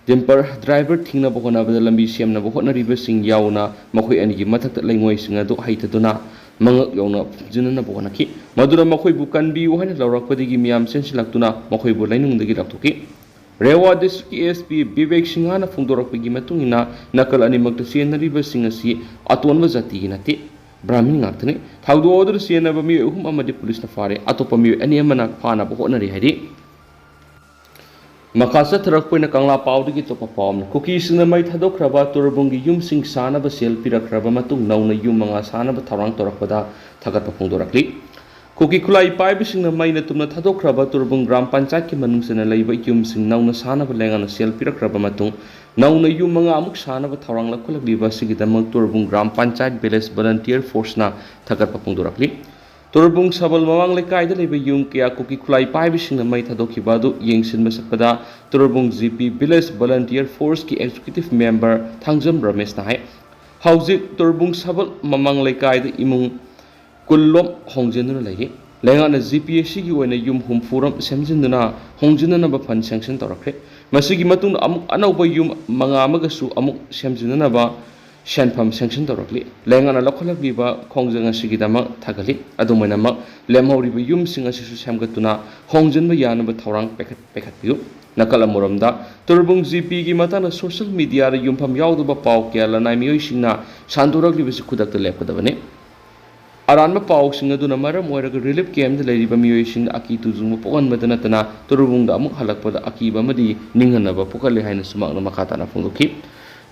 ꯗꯝꯄꯔ ꯗ꯭ꯔꯥꯏꯚꯔ ꯊꯤꯡꯅꯕ ꯍꯣꯠꯅꯕꯗ ꯂꯝꯕꯤ ꯁꯦꯝꯅꯕ ꯍꯣꯠꯅꯔꯤꯕꯁꯤꯡ ꯌꯥꯎꯅ ꯃꯈꯣꯏ ꯑꯅꯤꯒꯤ ꯃꯊꯛꯇ ꯂꯩꯉꯣꯏꯁꯤꯡ ꯑꯗꯨ ꯍꯩꯊꯗꯨꯅ ꯃꯉꯛ ꯌꯧꯅ ꯐꯨꯝꯖꯤꯟꯅꯅꯕ ꯍꯣꯠꯅꯈꯤ꯫ ꯃꯗꯨꯅ ꯃꯈꯣꯏꯕꯨ ꯀꯟꯕꯤꯌꯨ ꯍꯥꯏꯅ ꯂꯧꯔꯛꯄꯗꯒꯤ ꯃꯤꯌꯥꯝ ꯆꯦꯟꯁꯤꯜꯂꯛꯇꯨꯅ ꯃꯈꯣꯏꯕꯨ ꯂꯩꯅꯨꯡꯗꯒꯤ ꯂꯧꯊꯣꯛꯈꯤ꯫ ꯔꯦꯋꯥ ꯗꯤꯁꯇ꯭ꯔꯤꯛꯀꯤ ꯑꯦꯁ ꯄꯤ ꯕꯤꯕꯦꯛ ꯁꯤꯡꯍꯅ ꯐꯣꯡꯗꯣꯔꯛꯄꯒꯤ ꯃꯇꯨꯡ ꯏꯟꯅ, ꯅꯥꯀꯜ ꯑꯅꯤꯃꯛꯇ ꯆꯦꯟꯅꯔꯤꯕꯁꯤꯡ ꯑꯁꯤ ꯑꯇꯣꯟꯕ ꯖꯥꯇꯤꯒꯤ ꯅꯠꯇꯦ, ꯕ꯭ꯔꯥꯍꯃꯤꯟ ꯉꯥꯛꯇꯅꯤ꯫ ꯊꯧꯗꯣꯛ ꯑꯗꯨꯗ ꯆꯦꯟꯅꯕ ꯃꯤꯑꯣꯏ ꯑꯍꯨꯝ ꯑꯃꯗꯤ ꯄꯨꯂꯤꯁꯅ ꯐꯥꯔꯦ꯫ ꯑꯇꯣꯞꯄ ꯃꯤꯑꯣꯏ ꯑꯅꯤ ꯑꯃꯅ ꯐꯥꯅꯕ ꯍꯣꯠꯅꯔꯤ ꯍꯥꯏꯔꯤ꯫ ꯃꯈꯥ ꯆꯠꯊꯔꯛꯄ ꯑꯣꯏꯅ ꯀꯪꯂꯥ ꯄꯥꯎꯗꯒꯤ ꯑꯇꯣꯞꯄ ꯄꯥꯎ ꯑꯃꯅ, ꯀꯨꯀꯤꯁꯤꯡꯅ ꯃꯩ ꯊꯥꯗꯣꯛꯈ꯭ꯔꯕ ꯇꯨꯔꯕꯨꯡꯒꯤ ꯌꯨꯝꯁꯤꯡ ꯁꯥꯅꯕ ꯁꯦꯜ ꯄꯤꯔꯛꯈ꯭ꯔꯕ ꯃꯇꯨꯡ ꯅꯧꯅ ꯌꯨꯝ ꯃꯉꯥ ꯁꯥꯅꯕ ꯊꯧꯔꯥꯡ ꯇꯧꯔꯛꯄꯗ ꯊꯥꯒꯠꯄ ꯐꯣꯡꯗꯣꯔꯛꯂꯤ꯫ ꯀꯨꯀꯤ ꯈꯨꯠꯂꯥꯏ ꯄꯥꯏꯕꯁꯤꯡꯅ ꯃꯩꯅ ꯇꯨꯝꯅ ꯊꯥꯗꯣꯛꯈ꯭ꯔꯕ ꯇꯨꯔꯕꯨꯡ ꯒ꯭ꯔꯥꯝ ꯄꯟꯆꯥꯌꯠꯀꯤ ꯃꯅꯨꯡ ꯆꯟꯅ ꯂꯩꯕ ꯌꯨꯝꯁꯤꯡ ꯅꯧꯅ ꯁꯥꯅꯕ ꯂꯩꯉꯥꯛꯅ ꯁꯦꯜ ꯄꯤꯔꯛꯈ꯭ꯔꯕ ꯃꯇꯨꯡ ꯅꯧꯅ ꯌꯨꯝ ꯃꯉꯥ ꯑꯃꯨꯛ ꯁꯥꯅꯕ ꯊꯧꯔꯥꯡ ꯂꯧꯈꯠꯂꯛꯂꯤꯕ ꯑꯁꯤꯒꯤꯗꯃꯛ ꯇꯨꯔꯕꯨꯡ ꯒ꯭ꯔꯥꯝ ꯄꯟꯆꯥꯌꯠ ꯚꯤꯂꯦꯖ ꯚꯣꯂꯟꯇꯤꯌꯔ ꯐꯣꯔꯁꯅ ꯊꯥꯒꯠꯄ ꯐꯣꯡꯗꯣꯔꯛꯂꯤ꯫ ꯇꯨꯔꯕꯨꯡ ꯁꯕꯜ ꯃꯃꯥꯡ ꯂꯩꯀꯥꯏꯗ ꯂꯩꯕ ꯌꯨꯝ ꯀꯌꯥ ꯀꯨꯀꯤ ꯈꯨꯠꯂꯥꯏ ꯄꯥꯏꯕꯁꯤꯡꯅ ꯃꯩ ꯊꯥꯗꯣꯛꯈꯤꯕ ꯑꯗꯨ ꯌꯦꯡꯁꯤꯟꯕ ꯆꯠꯄꯗ Torbung G P village volunteer ꯐꯣꯔꯁꯀꯤ ꯑꯦꯛꯖꯤꯀ꯭ꯌꯨꯇꯤꯚ ꯃꯦꯝꯕꯔ ꯊꯥꯡꯖꯝ ꯔꯃꯦꯁꯅ ꯍꯥꯏ꯫ ꯍꯧꯖꯤꯛ ꯇꯨꯔꯕꯨꯡ ꯁꯕꯜ ꯃꯃꯥꯡ ꯂꯩꯀꯥꯏꯗ ꯏꯃꯨꯡ ꯀꯨꯟꯂꯣꯝ ꯍꯣꯡꯖꯤꯟꯗꯨꯅ ꯂꯩꯔꯤ꯫ ꯂꯩꯉꯥꯛꯅ ꯖꯤ ꯄꯤ ꯑꯦꯁ ꯁꯤꯒꯤ ꯑꯣꯏꯅ ꯌꯨꯝ ꯍꯨꯝꯐꯨꯔꯣꯝ ꯁꯦꯝꯖꯤꯟꯗꯨꯅ ꯍꯣꯡꯖꯤꯟꯅꯅꯕ ꯐꯟ ꯁꯦꯡꯁꯟ ꯇꯧꯔꯛꯈ꯭ꯔꯦ꯫ ꯃꯁꯤꯒꯤ ꯃꯇꯨꯡꯗ ꯑꯃꯨꯛ ꯑꯅꯧꯕ ꯌꯨꯝ ꯃꯉꯥ ꯑꯃꯒꯁꯨ ꯑꯃꯨꯛ ꯁꯦꯝꯖꯤꯟꯅꯅꯕ ꯁꯦꯟꯐꯝ ꯁꯦꯡꯁꯟ ꯇꯧꯔꯛꯂꯤ꯫ ꯂꯩꯉꯥꯛꯅ ꯂꯧꯈꯠꯂꯛꯂꯤꯕ ꯈꯣꯡꯖꯪ ꯑꯁꯤꯒꯤꯗꯃꯛ ꯊꯥꯒꯠꯂꯤ꯫ ꯑꯗꯨꯝ ꯑꯣꯏꯅꯃꯛ, ꯂꯦꯝꯍꯧꯔꯤꯕ ꯌꯨꯝꯁꯤꯡ ꯑꯁꯤꯁꯨ ꯁꯦꯝꯒꯠꯇꯨꯅ ꯍꯣꯡꯖꯤꯟꯕ ꯌꯥꯅꯕ ꯊꯧꯔꯥꯡ ꯄꯥꯏꯈꯠ-, ꯄꯥꯏꯈꯠꯄꯤꯌꯨ꯫ ꯅꯥꯀꯜ ꯑꯃꯔꯣꯝꯗ, ꯇꯨꯔꯕꯨꯡ ꯖꯤ ꯄꯤꯒꯤ ꯃꯇꯥꯡꯗ ꯁꯣꯁꯤꯌꯦꯜ ꯃꯤꯗꯤꯌꯥꯗ ꯌꯨꯝꯐꯝ ꯌꯥꯎꯗꯕ ꯄꯥꯎ ꯀꯌꯥ ꯂꯅꯥꯏ ꯃꯤꯑꯣꯏꯁꯤꯡꯅ ꯁꯟꯗꯣꯔꯛꯂꯤꯕꯁꯤ ꯈꯨꯗꯛꯇ ꯂꯦꯞꯀꯗꯕꯅꯤ꯫ ꯑꯔꯥꯟꯕ ꯄꯥꯎꯁꯤꯡ ꯑꯗꯨꯅ ꯃꯔꯝ ꯑꯣꯏꯔꯒ ꯔꯤꯂꯤꯐ ꯀꯦꯝꯞꯇ ꯂꯩꯔꯤꯕ ꯃꯤꯑꯣꯏꯁꯤꯡꯗ ꯑꯀꯤ ꯇꯨꯖꯨꯡꯕ ꯄꯣꯛꯍꯟꯕꯗ ꯅꯠꯇꯅ ꯇꯨꯔꯕꯨꯡꯗ ꯑꯃꯨꯛ ꯍꯜꯂꯛꯄꯗ ꯑꯀꯤꯕ ꯑꯃꯗꯤ ꯅꯤꯡꯍꯟꯅꯕ ꯄꯣꯛꯍꯜꯂꯦ ꯍꯥꯏꯅꯁꯨ ꯃꯍꯥꯛꯅ ꯃꯈꯥ ꯇꯥꯅ ꯐꯣꯡꯗꯣꯛꯈꯤ꯫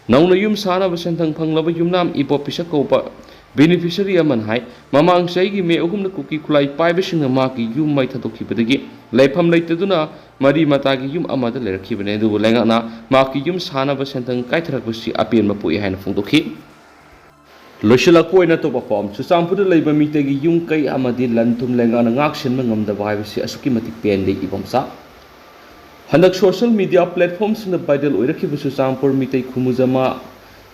ꯅꯧꯅ ꯌꯨꯝ ꯁꯥꯅꯕ ꯁꯦꯟꯊꯪ ꯐꯪꯂꯕ ꯌꯨꯝꯅꯥꯝ ꯏꯕꯣ ꯄꯤꯁꯛ ꯀꯧꯕ ꯕꯦꯅꯤꯐꯤꯁꯔꯤ ꯑꯃꯅ ꯍꯥꯏ, ꯃꯃꯥꯡ ꯆꯍꯤꯒꯤ ꯃꯦ ꯑꯍꯨꯝꯗ ꯀꯨꯀꯤ ꯈꯨꯠꯂꯥꯏ ꯄꯥꯏꯕꯁꯤꯡꯅ ꯃꯍꯥꯛꯀꯤ ꯌꯨꯝ ꯃꯩ ꯊꯥꯗꯣꯛꯈꯤꯕꯗꯒꯤ ꯂꯩꯐꯝ ꯂꯩꯇꯗꯨꯅ ꯃꯔꯤ ꯃꯇꯥꯒꯤ ꯌꯨꯝ ꯑꯃꯗ ꯂꯩꯔꯛꯈꯤꯕꯅꯤ, ꯑꯗꯨꯕꯨ ꯂꯩꯉꯥꯛꯅ ꯃꯍꯥꯛꯀꯤ ꯌꯨꯝ ꯁꯥꯅꯕ ꯁꯦꯟꯊꯪ ꯀꯥꯏꯊꯔꯛꯄꯁꯤ ꯑꯄꯦꯟꯕ ꯄꯣꯛꯏ ꯍꯥꯏꯅ ꯐꯣꯡꯗꯣꯛꯈꯤ꯫ ꯂꯣꯏꯁꯤꯜꯂꯛꯄ ꯑꯣꯏꯅ ꯑꯇꯣꯞꯄ ꯄꯥꯎ ꯑꯃ, ꯆꯨꯔꯆꯥꯟꯄꯨꯔꯗ ꯂꯩꯕ ꯃꯤꯇꯩꯒꯤ ꯌꯨꯝ ꯀꯩ ꯑꯃꯗꯤ ꯂꯟ ꯊꯨꯝ ꯂꯩꯉꯥꯛꯅ ꯉꯥꯛ ꯁꯦꯟꯕ ꯉꯝꯗꯕ ꯍꯥꯏꯕꯁꯤ ꯑꯁꯨꯛꯀꯤ ꯃꯇꯤꯛ ꯄꯦꯟꯗꯦ, ꯏꯕꯣꯝꯆꯥ꯫ ꯍꯟꯗꯛ ꯁꯣꯁꯤꯌꯦꯜ ꯃꯤꯗꯤꯌꯥ ꯄ꯭ꯂꯦꯠꯐꯣꯝꯁꯤꯡꯗ ꯚꯥꯏꯔꯦꯜ ꯑꯣꯏꯔꯛꯈꯤꯕ ꯆꯨꯔꯆꯥꯟꯄꯨꯔ ꯃꯤꯇꯩ ꯈꯨꯃꯨꯖꯃꯥ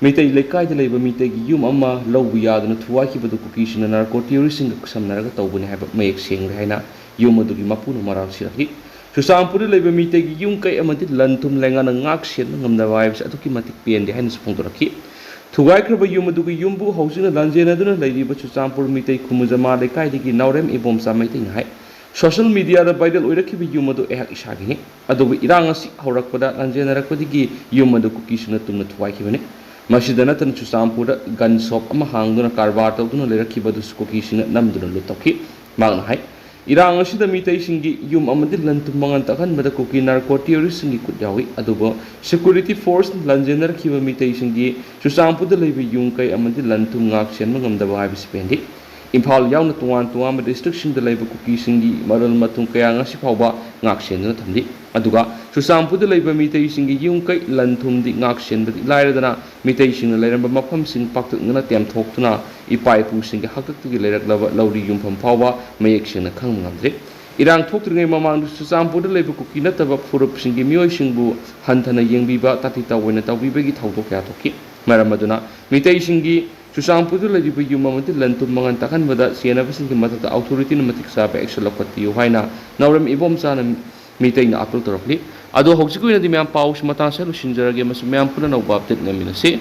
ꯃꯤꯇꯩ ꯂꯩꯀꯥꯏꯗ ꯂꯩꯕ ꯃꯤꯇꯩꯒꯤ ꯌꯨꯝ ꯑꯃ ꯂꯧꯕ ꯌꯥꯗꯅ ꯊꯨꯒꯥꯏꯈꯤꯕꯗꯨ ꯀꯨꯀꯤꯁꯤꯡꯅ ꯅꯥꯔꯀꯣ ꯇꯦꯔꯣꯔꯤꯁꯁꯤꯡꯒ ꯈꯨꯠꯁꯝꯅꯔꯒ ꯇꯧꯕꯅꯤ ꯍꯥꯏꯕ ꯃꯌꯦꯛ ꯁꯦꯡꯂꯦ ꯍꯥꯏꯅ ꯌꯨꯝ ꯑꯗꯨꯒꯤ ꯃꯄꯨꯅ ꯃꯔꯥꯜ ꯁꯤꯔꯛꯈꯤ꯫ ꯆꯨꯔꯆꯥꯟꯄꯨꯔꯗ ꯂꯩꯕ ꯃꯤꯇꯩꯒꯤ ꯌꯨꯝ ꯀꯩ ꯑꯃꯗꯤ ꯂꯟ ꯊꯨꯝ ꯂꯩꯉꯥꯛꯅ ꯉꯥꯛ ꯁꯦꯟꯕ ꯉꯝꯗꯕ ꯍꯥꯏꯕꯁꯤ ꯑꯗꯨꯛꯀꯤ ꯃꯇꯤꯛ ꯄꯦꯟꯗꯦ ꯍꯥꯏꯅꯁꯨ ꯐꯣꯡꯗꯣꯔꯛꯈꯤ꯫ ꯊꯨꯒꯥꯏꯈ꯭ꯔꯕ ꯌꯨꯝ ꯑꯗꯨꯒꯤ ꯌꯨꯝꯕꯨ ꯍꯧꯖꯤꯛꯅ ꯂꯥꯟꯖꯦꯟꯅꯗꯨꯅ ꯂꯩꯔꯤꯕ ꯆꯨꯔꯆꯥꯟꯄꯨꯔ ꯃꯤꯇꯩ ꯈꯨꯃꯨꯖꯃꯥ ꯂꯩꯀꯥꯏꯗꯒꯤ ꯅꯥꯎꯔꯦꯝ ꯏꯕꯣꯝꯆꯥ ꯃꯩꯇꯩꯅ ꯍꯥꯏ, ꯁꯣꯁꯤꯌꯦꯜ ꯃꯤꯗꯤꯌꯥꯗ ꯚꯥꯏꯔꯦꯜ ꯑꯣꯏꯔꯛꯈꯤꯕ ꯌꯨꯝ ꯑꯗꯨ ꯑꯩꯍꯥꯛ ꯏꯁꯥꯒꯤꯅꯤ꯫ ꯑꯗꯨꯕꯨ ꯏꯔꯥꯡ ꯑꯁꯤ ꯍꯧꯔꯛꯄꯗ ꯂꯥꯟꯖꯦꯟꯅꯔꯛꯄꯗꯒꯤ ꯌꯨꯝ ꯑꯗꯨ ꯀꯨꯀꯤꯁꯤꯡꯅ ꯇꯨꯝꯅ ꯊꯨꯒꯥꯏꯈꯤꯕꯅꯤ꯫ ꯃꯁꯤꯗ ꯅꯠꯇꯅ ꯆꯨꯔꯆꯥꯟꯄꯨꯔꯗ ꯒꯟ ꯁꯣꯞ ꯑꯃ ꯍꯥꯡꯗꯨꯅ ꯀꯔꯕꯥꯔ ꯇꯧꯗꯨꯅ ꯂꯩꯔꯛꯈꯤꯕ ꯑꯗꯨꯁꯨ ꯀꯨꯀꯤꯁꯤꯡꯅ ꯅꯝꯗꯨꯅ ꯂꯨꯠ ꯇꯧꯈꯤ꯫ ꯃꯍꯥꯛꯅ ꯍꯥꯏ, ꯏꯔꯥꯡ ꯑꯁꯤꯗ ꯃꯤꯇꯩꯁꯤꯡꯒꯤ ꯌꯨꯝ ꯑꯃꯗꯤ ꯂꯟ ꯊꯨꯝ ꯃꯥꯡꯍꯟ ꯇꯥꯛꯍꯟꯕꯗ ꯀꯨꯀꯤ ꯅꯥꯔꯀꯣ ꯇꯦꯔꯣꯔꯤꯁ꯭ꯠꯁꯤꯡꯒꯤ ꯈꯨꯠ ꯌꯥꯎꯏ꯫ ꯑꯗꯨꯕꯨ ꯁꯦꯀ꯭ꯌꯨꯔꯤꯇꯤ ꯐꯣꯔꯁ ꯂꯥꯟꯖꯦꯟꯅꯔꯛꯈꯤꯕ ꯃꯤꯇꯩꯁꯤꯡꯒꯤ ꯆꯨꯔꯆꯥꯟꯄꯨꯔꯗ ꯂꯩꯕ ꯌꯨꯝ ꯀꯩ ꯑꯃꯗꯤ ꯂꯟ ꯊꯨꯝ ꯉꯥꯛ ꯁꯦꯟꯕ ꯉꯝꯗꯕ ꯍꯥꯏꯕꯁꯤ ꯄꯦꯟꯗꯦ꯫ ꯏꯝꯐꯥꯜ ꯌꯥꯎꯅ ꯇꯣꯉꯥꯟ ꯇꯣꯉꯥꯟꯕ ꯗꯤꯁꯇ꯭ꯔꯤꯛꯁꯤꯡꯗ ꯂꯩꯕ ꯀꯨꯀꯤꯁꯤꯡꯒꯤ ꯃꯔꯜ ꯃꯊꯨꯝ ꯀꯌꯥ ꯉꯁꯤ ꯐꯥꯎꯕ ꯉꯥꯛ ꯁꯦꯟꯗꯨꯅ ꯊꯝꯂꯤ꯫ ꯑꯗꯨꯒ ꯆꯨꯔꯆꯥꯟꯄꯨꯔꯗ ꯂꯩꯕ ꯃꯤꯇꯩꯁꯤꯡꯒꯤ ꯌꯨꯝ ꯀꯩ ꯂꯟ ꯊꯨꯝꯗꯤ ꯉꯥꯛ ꯁꯦꯟꯕꯗꯤ ꯂꯥꯏꯔꯗꯅ ꯃꯤꯇꯩꯁꯤꯡꯅ ꯂꯩꯔꯝꯕ ꯃꯐꯝꯁꯤꯡ ꯄꯥꯛꯇꯛꯅꯅ ꯇꯦꯝꯊꯣꯛꯇꯨꯅ ꯏꯄꯥ ꯏꯄꯨꯁꯤꯡꯒꯤ ꯍꯥꯛꯇꯛꯇꯒꯤ ꯂꯩꯔꯛꯂꯕ ꯂꯧꯔꯤ ꯌꯨꯝꯐꯝ ꯐꯥꯎꯕ ꯃꯌꯦꯛ ꯁꯦꯡꯅ ꯈꯪꯕ ꯉꯝꯗ꯭ꯔꯤ꯫ ꯏꯔꯥꯡ ꯊꯣꯛꯇ꯭ꯔꯤꯉꯩ ꯃꯃꯥꯡꯗ ꯆꯨꯔꯆꯥꯟꯄꯨꯔꯗ ꯂꯩꯕ ꯀꯨꯀꯤ ꯅꯠꯇꯕ ꯐꯨꯔꯨꯞꯁꯤꯡꯒꯤ ꯃꯤꯑꯣꯏꯁꯤꯡꯕꯨ ꯍꯟꯊꯅ ꯌꯦꯡꯕꯤꯕ, ꯇꯥꯊꯤ ꯇꯥꯑꯣꯏꯅ ꯇꯧꯕꯤꯕꯒꯤ ꯊꯧꯗꯣꯛ ꯀꯌꯥ ꯊꯣꯛꯈꯤ꯫ ꯃꯔꯝ ꯑꯗꯨꯅ ꯃꯤꯇꯩꯁꯤꯡꯒꯤ ꯆꯨꯔꯆꯥꯟꯄꯨꯔꯗ ꯂꯩꯔꯤꯕ ꯌꯨꯝ ꯑꯃꯗꯤ ꯂꯟ ꯊꯨꯝ ꯃꯥꯡꯍꯟ ꯇꯥꯛꯍꯟꯕꯗ ꯁꯦꯟꯅꯕꯁꯤꯡꯒꯤ ꯃꯊꯛꯇ ꯑꯧꯊꯣꯔꯤꯇꯤꯅ ꯃꯇꯤꯛ ꯆꯥꯕ ꯑꯦꯛꯁꯟ ꯂꯧꯈꯠꯄꯤꯌꯨ ꯍꯥꯏꯅ ꯅꯥꯎꯔꯦꯝ ꯏꯕꯣꯝꯆꯥꯅ ꯃꯤꯇꯩꯅ ꯑꯥꯄꯤꯜ ꯇꯧꯔꯛꯂꯤ꯫ ꯑꯗꯣ ꯍꯧꯖꯤꯛꯀꯤ ꯑꯣꯏꯅꯗꯤ ꯃꯌꯥꯝ ꯄꯥꯎꯁꯤ ꯃꯇꯥꯡ ꯑꯁꯤꯗ ꯂꯣꯏꯁꯤꯟꯖꯔꯒꯦ꯫ ꯃꯁꯤ ꯃꯌꯥꯝ ꯄꯨꯟꯅ ꯑꯅꯧꯕ ꯑꯞꯗꯦꯠ ꯉꯥꯏꯃꯤꯟꯅꯁꯤ꯫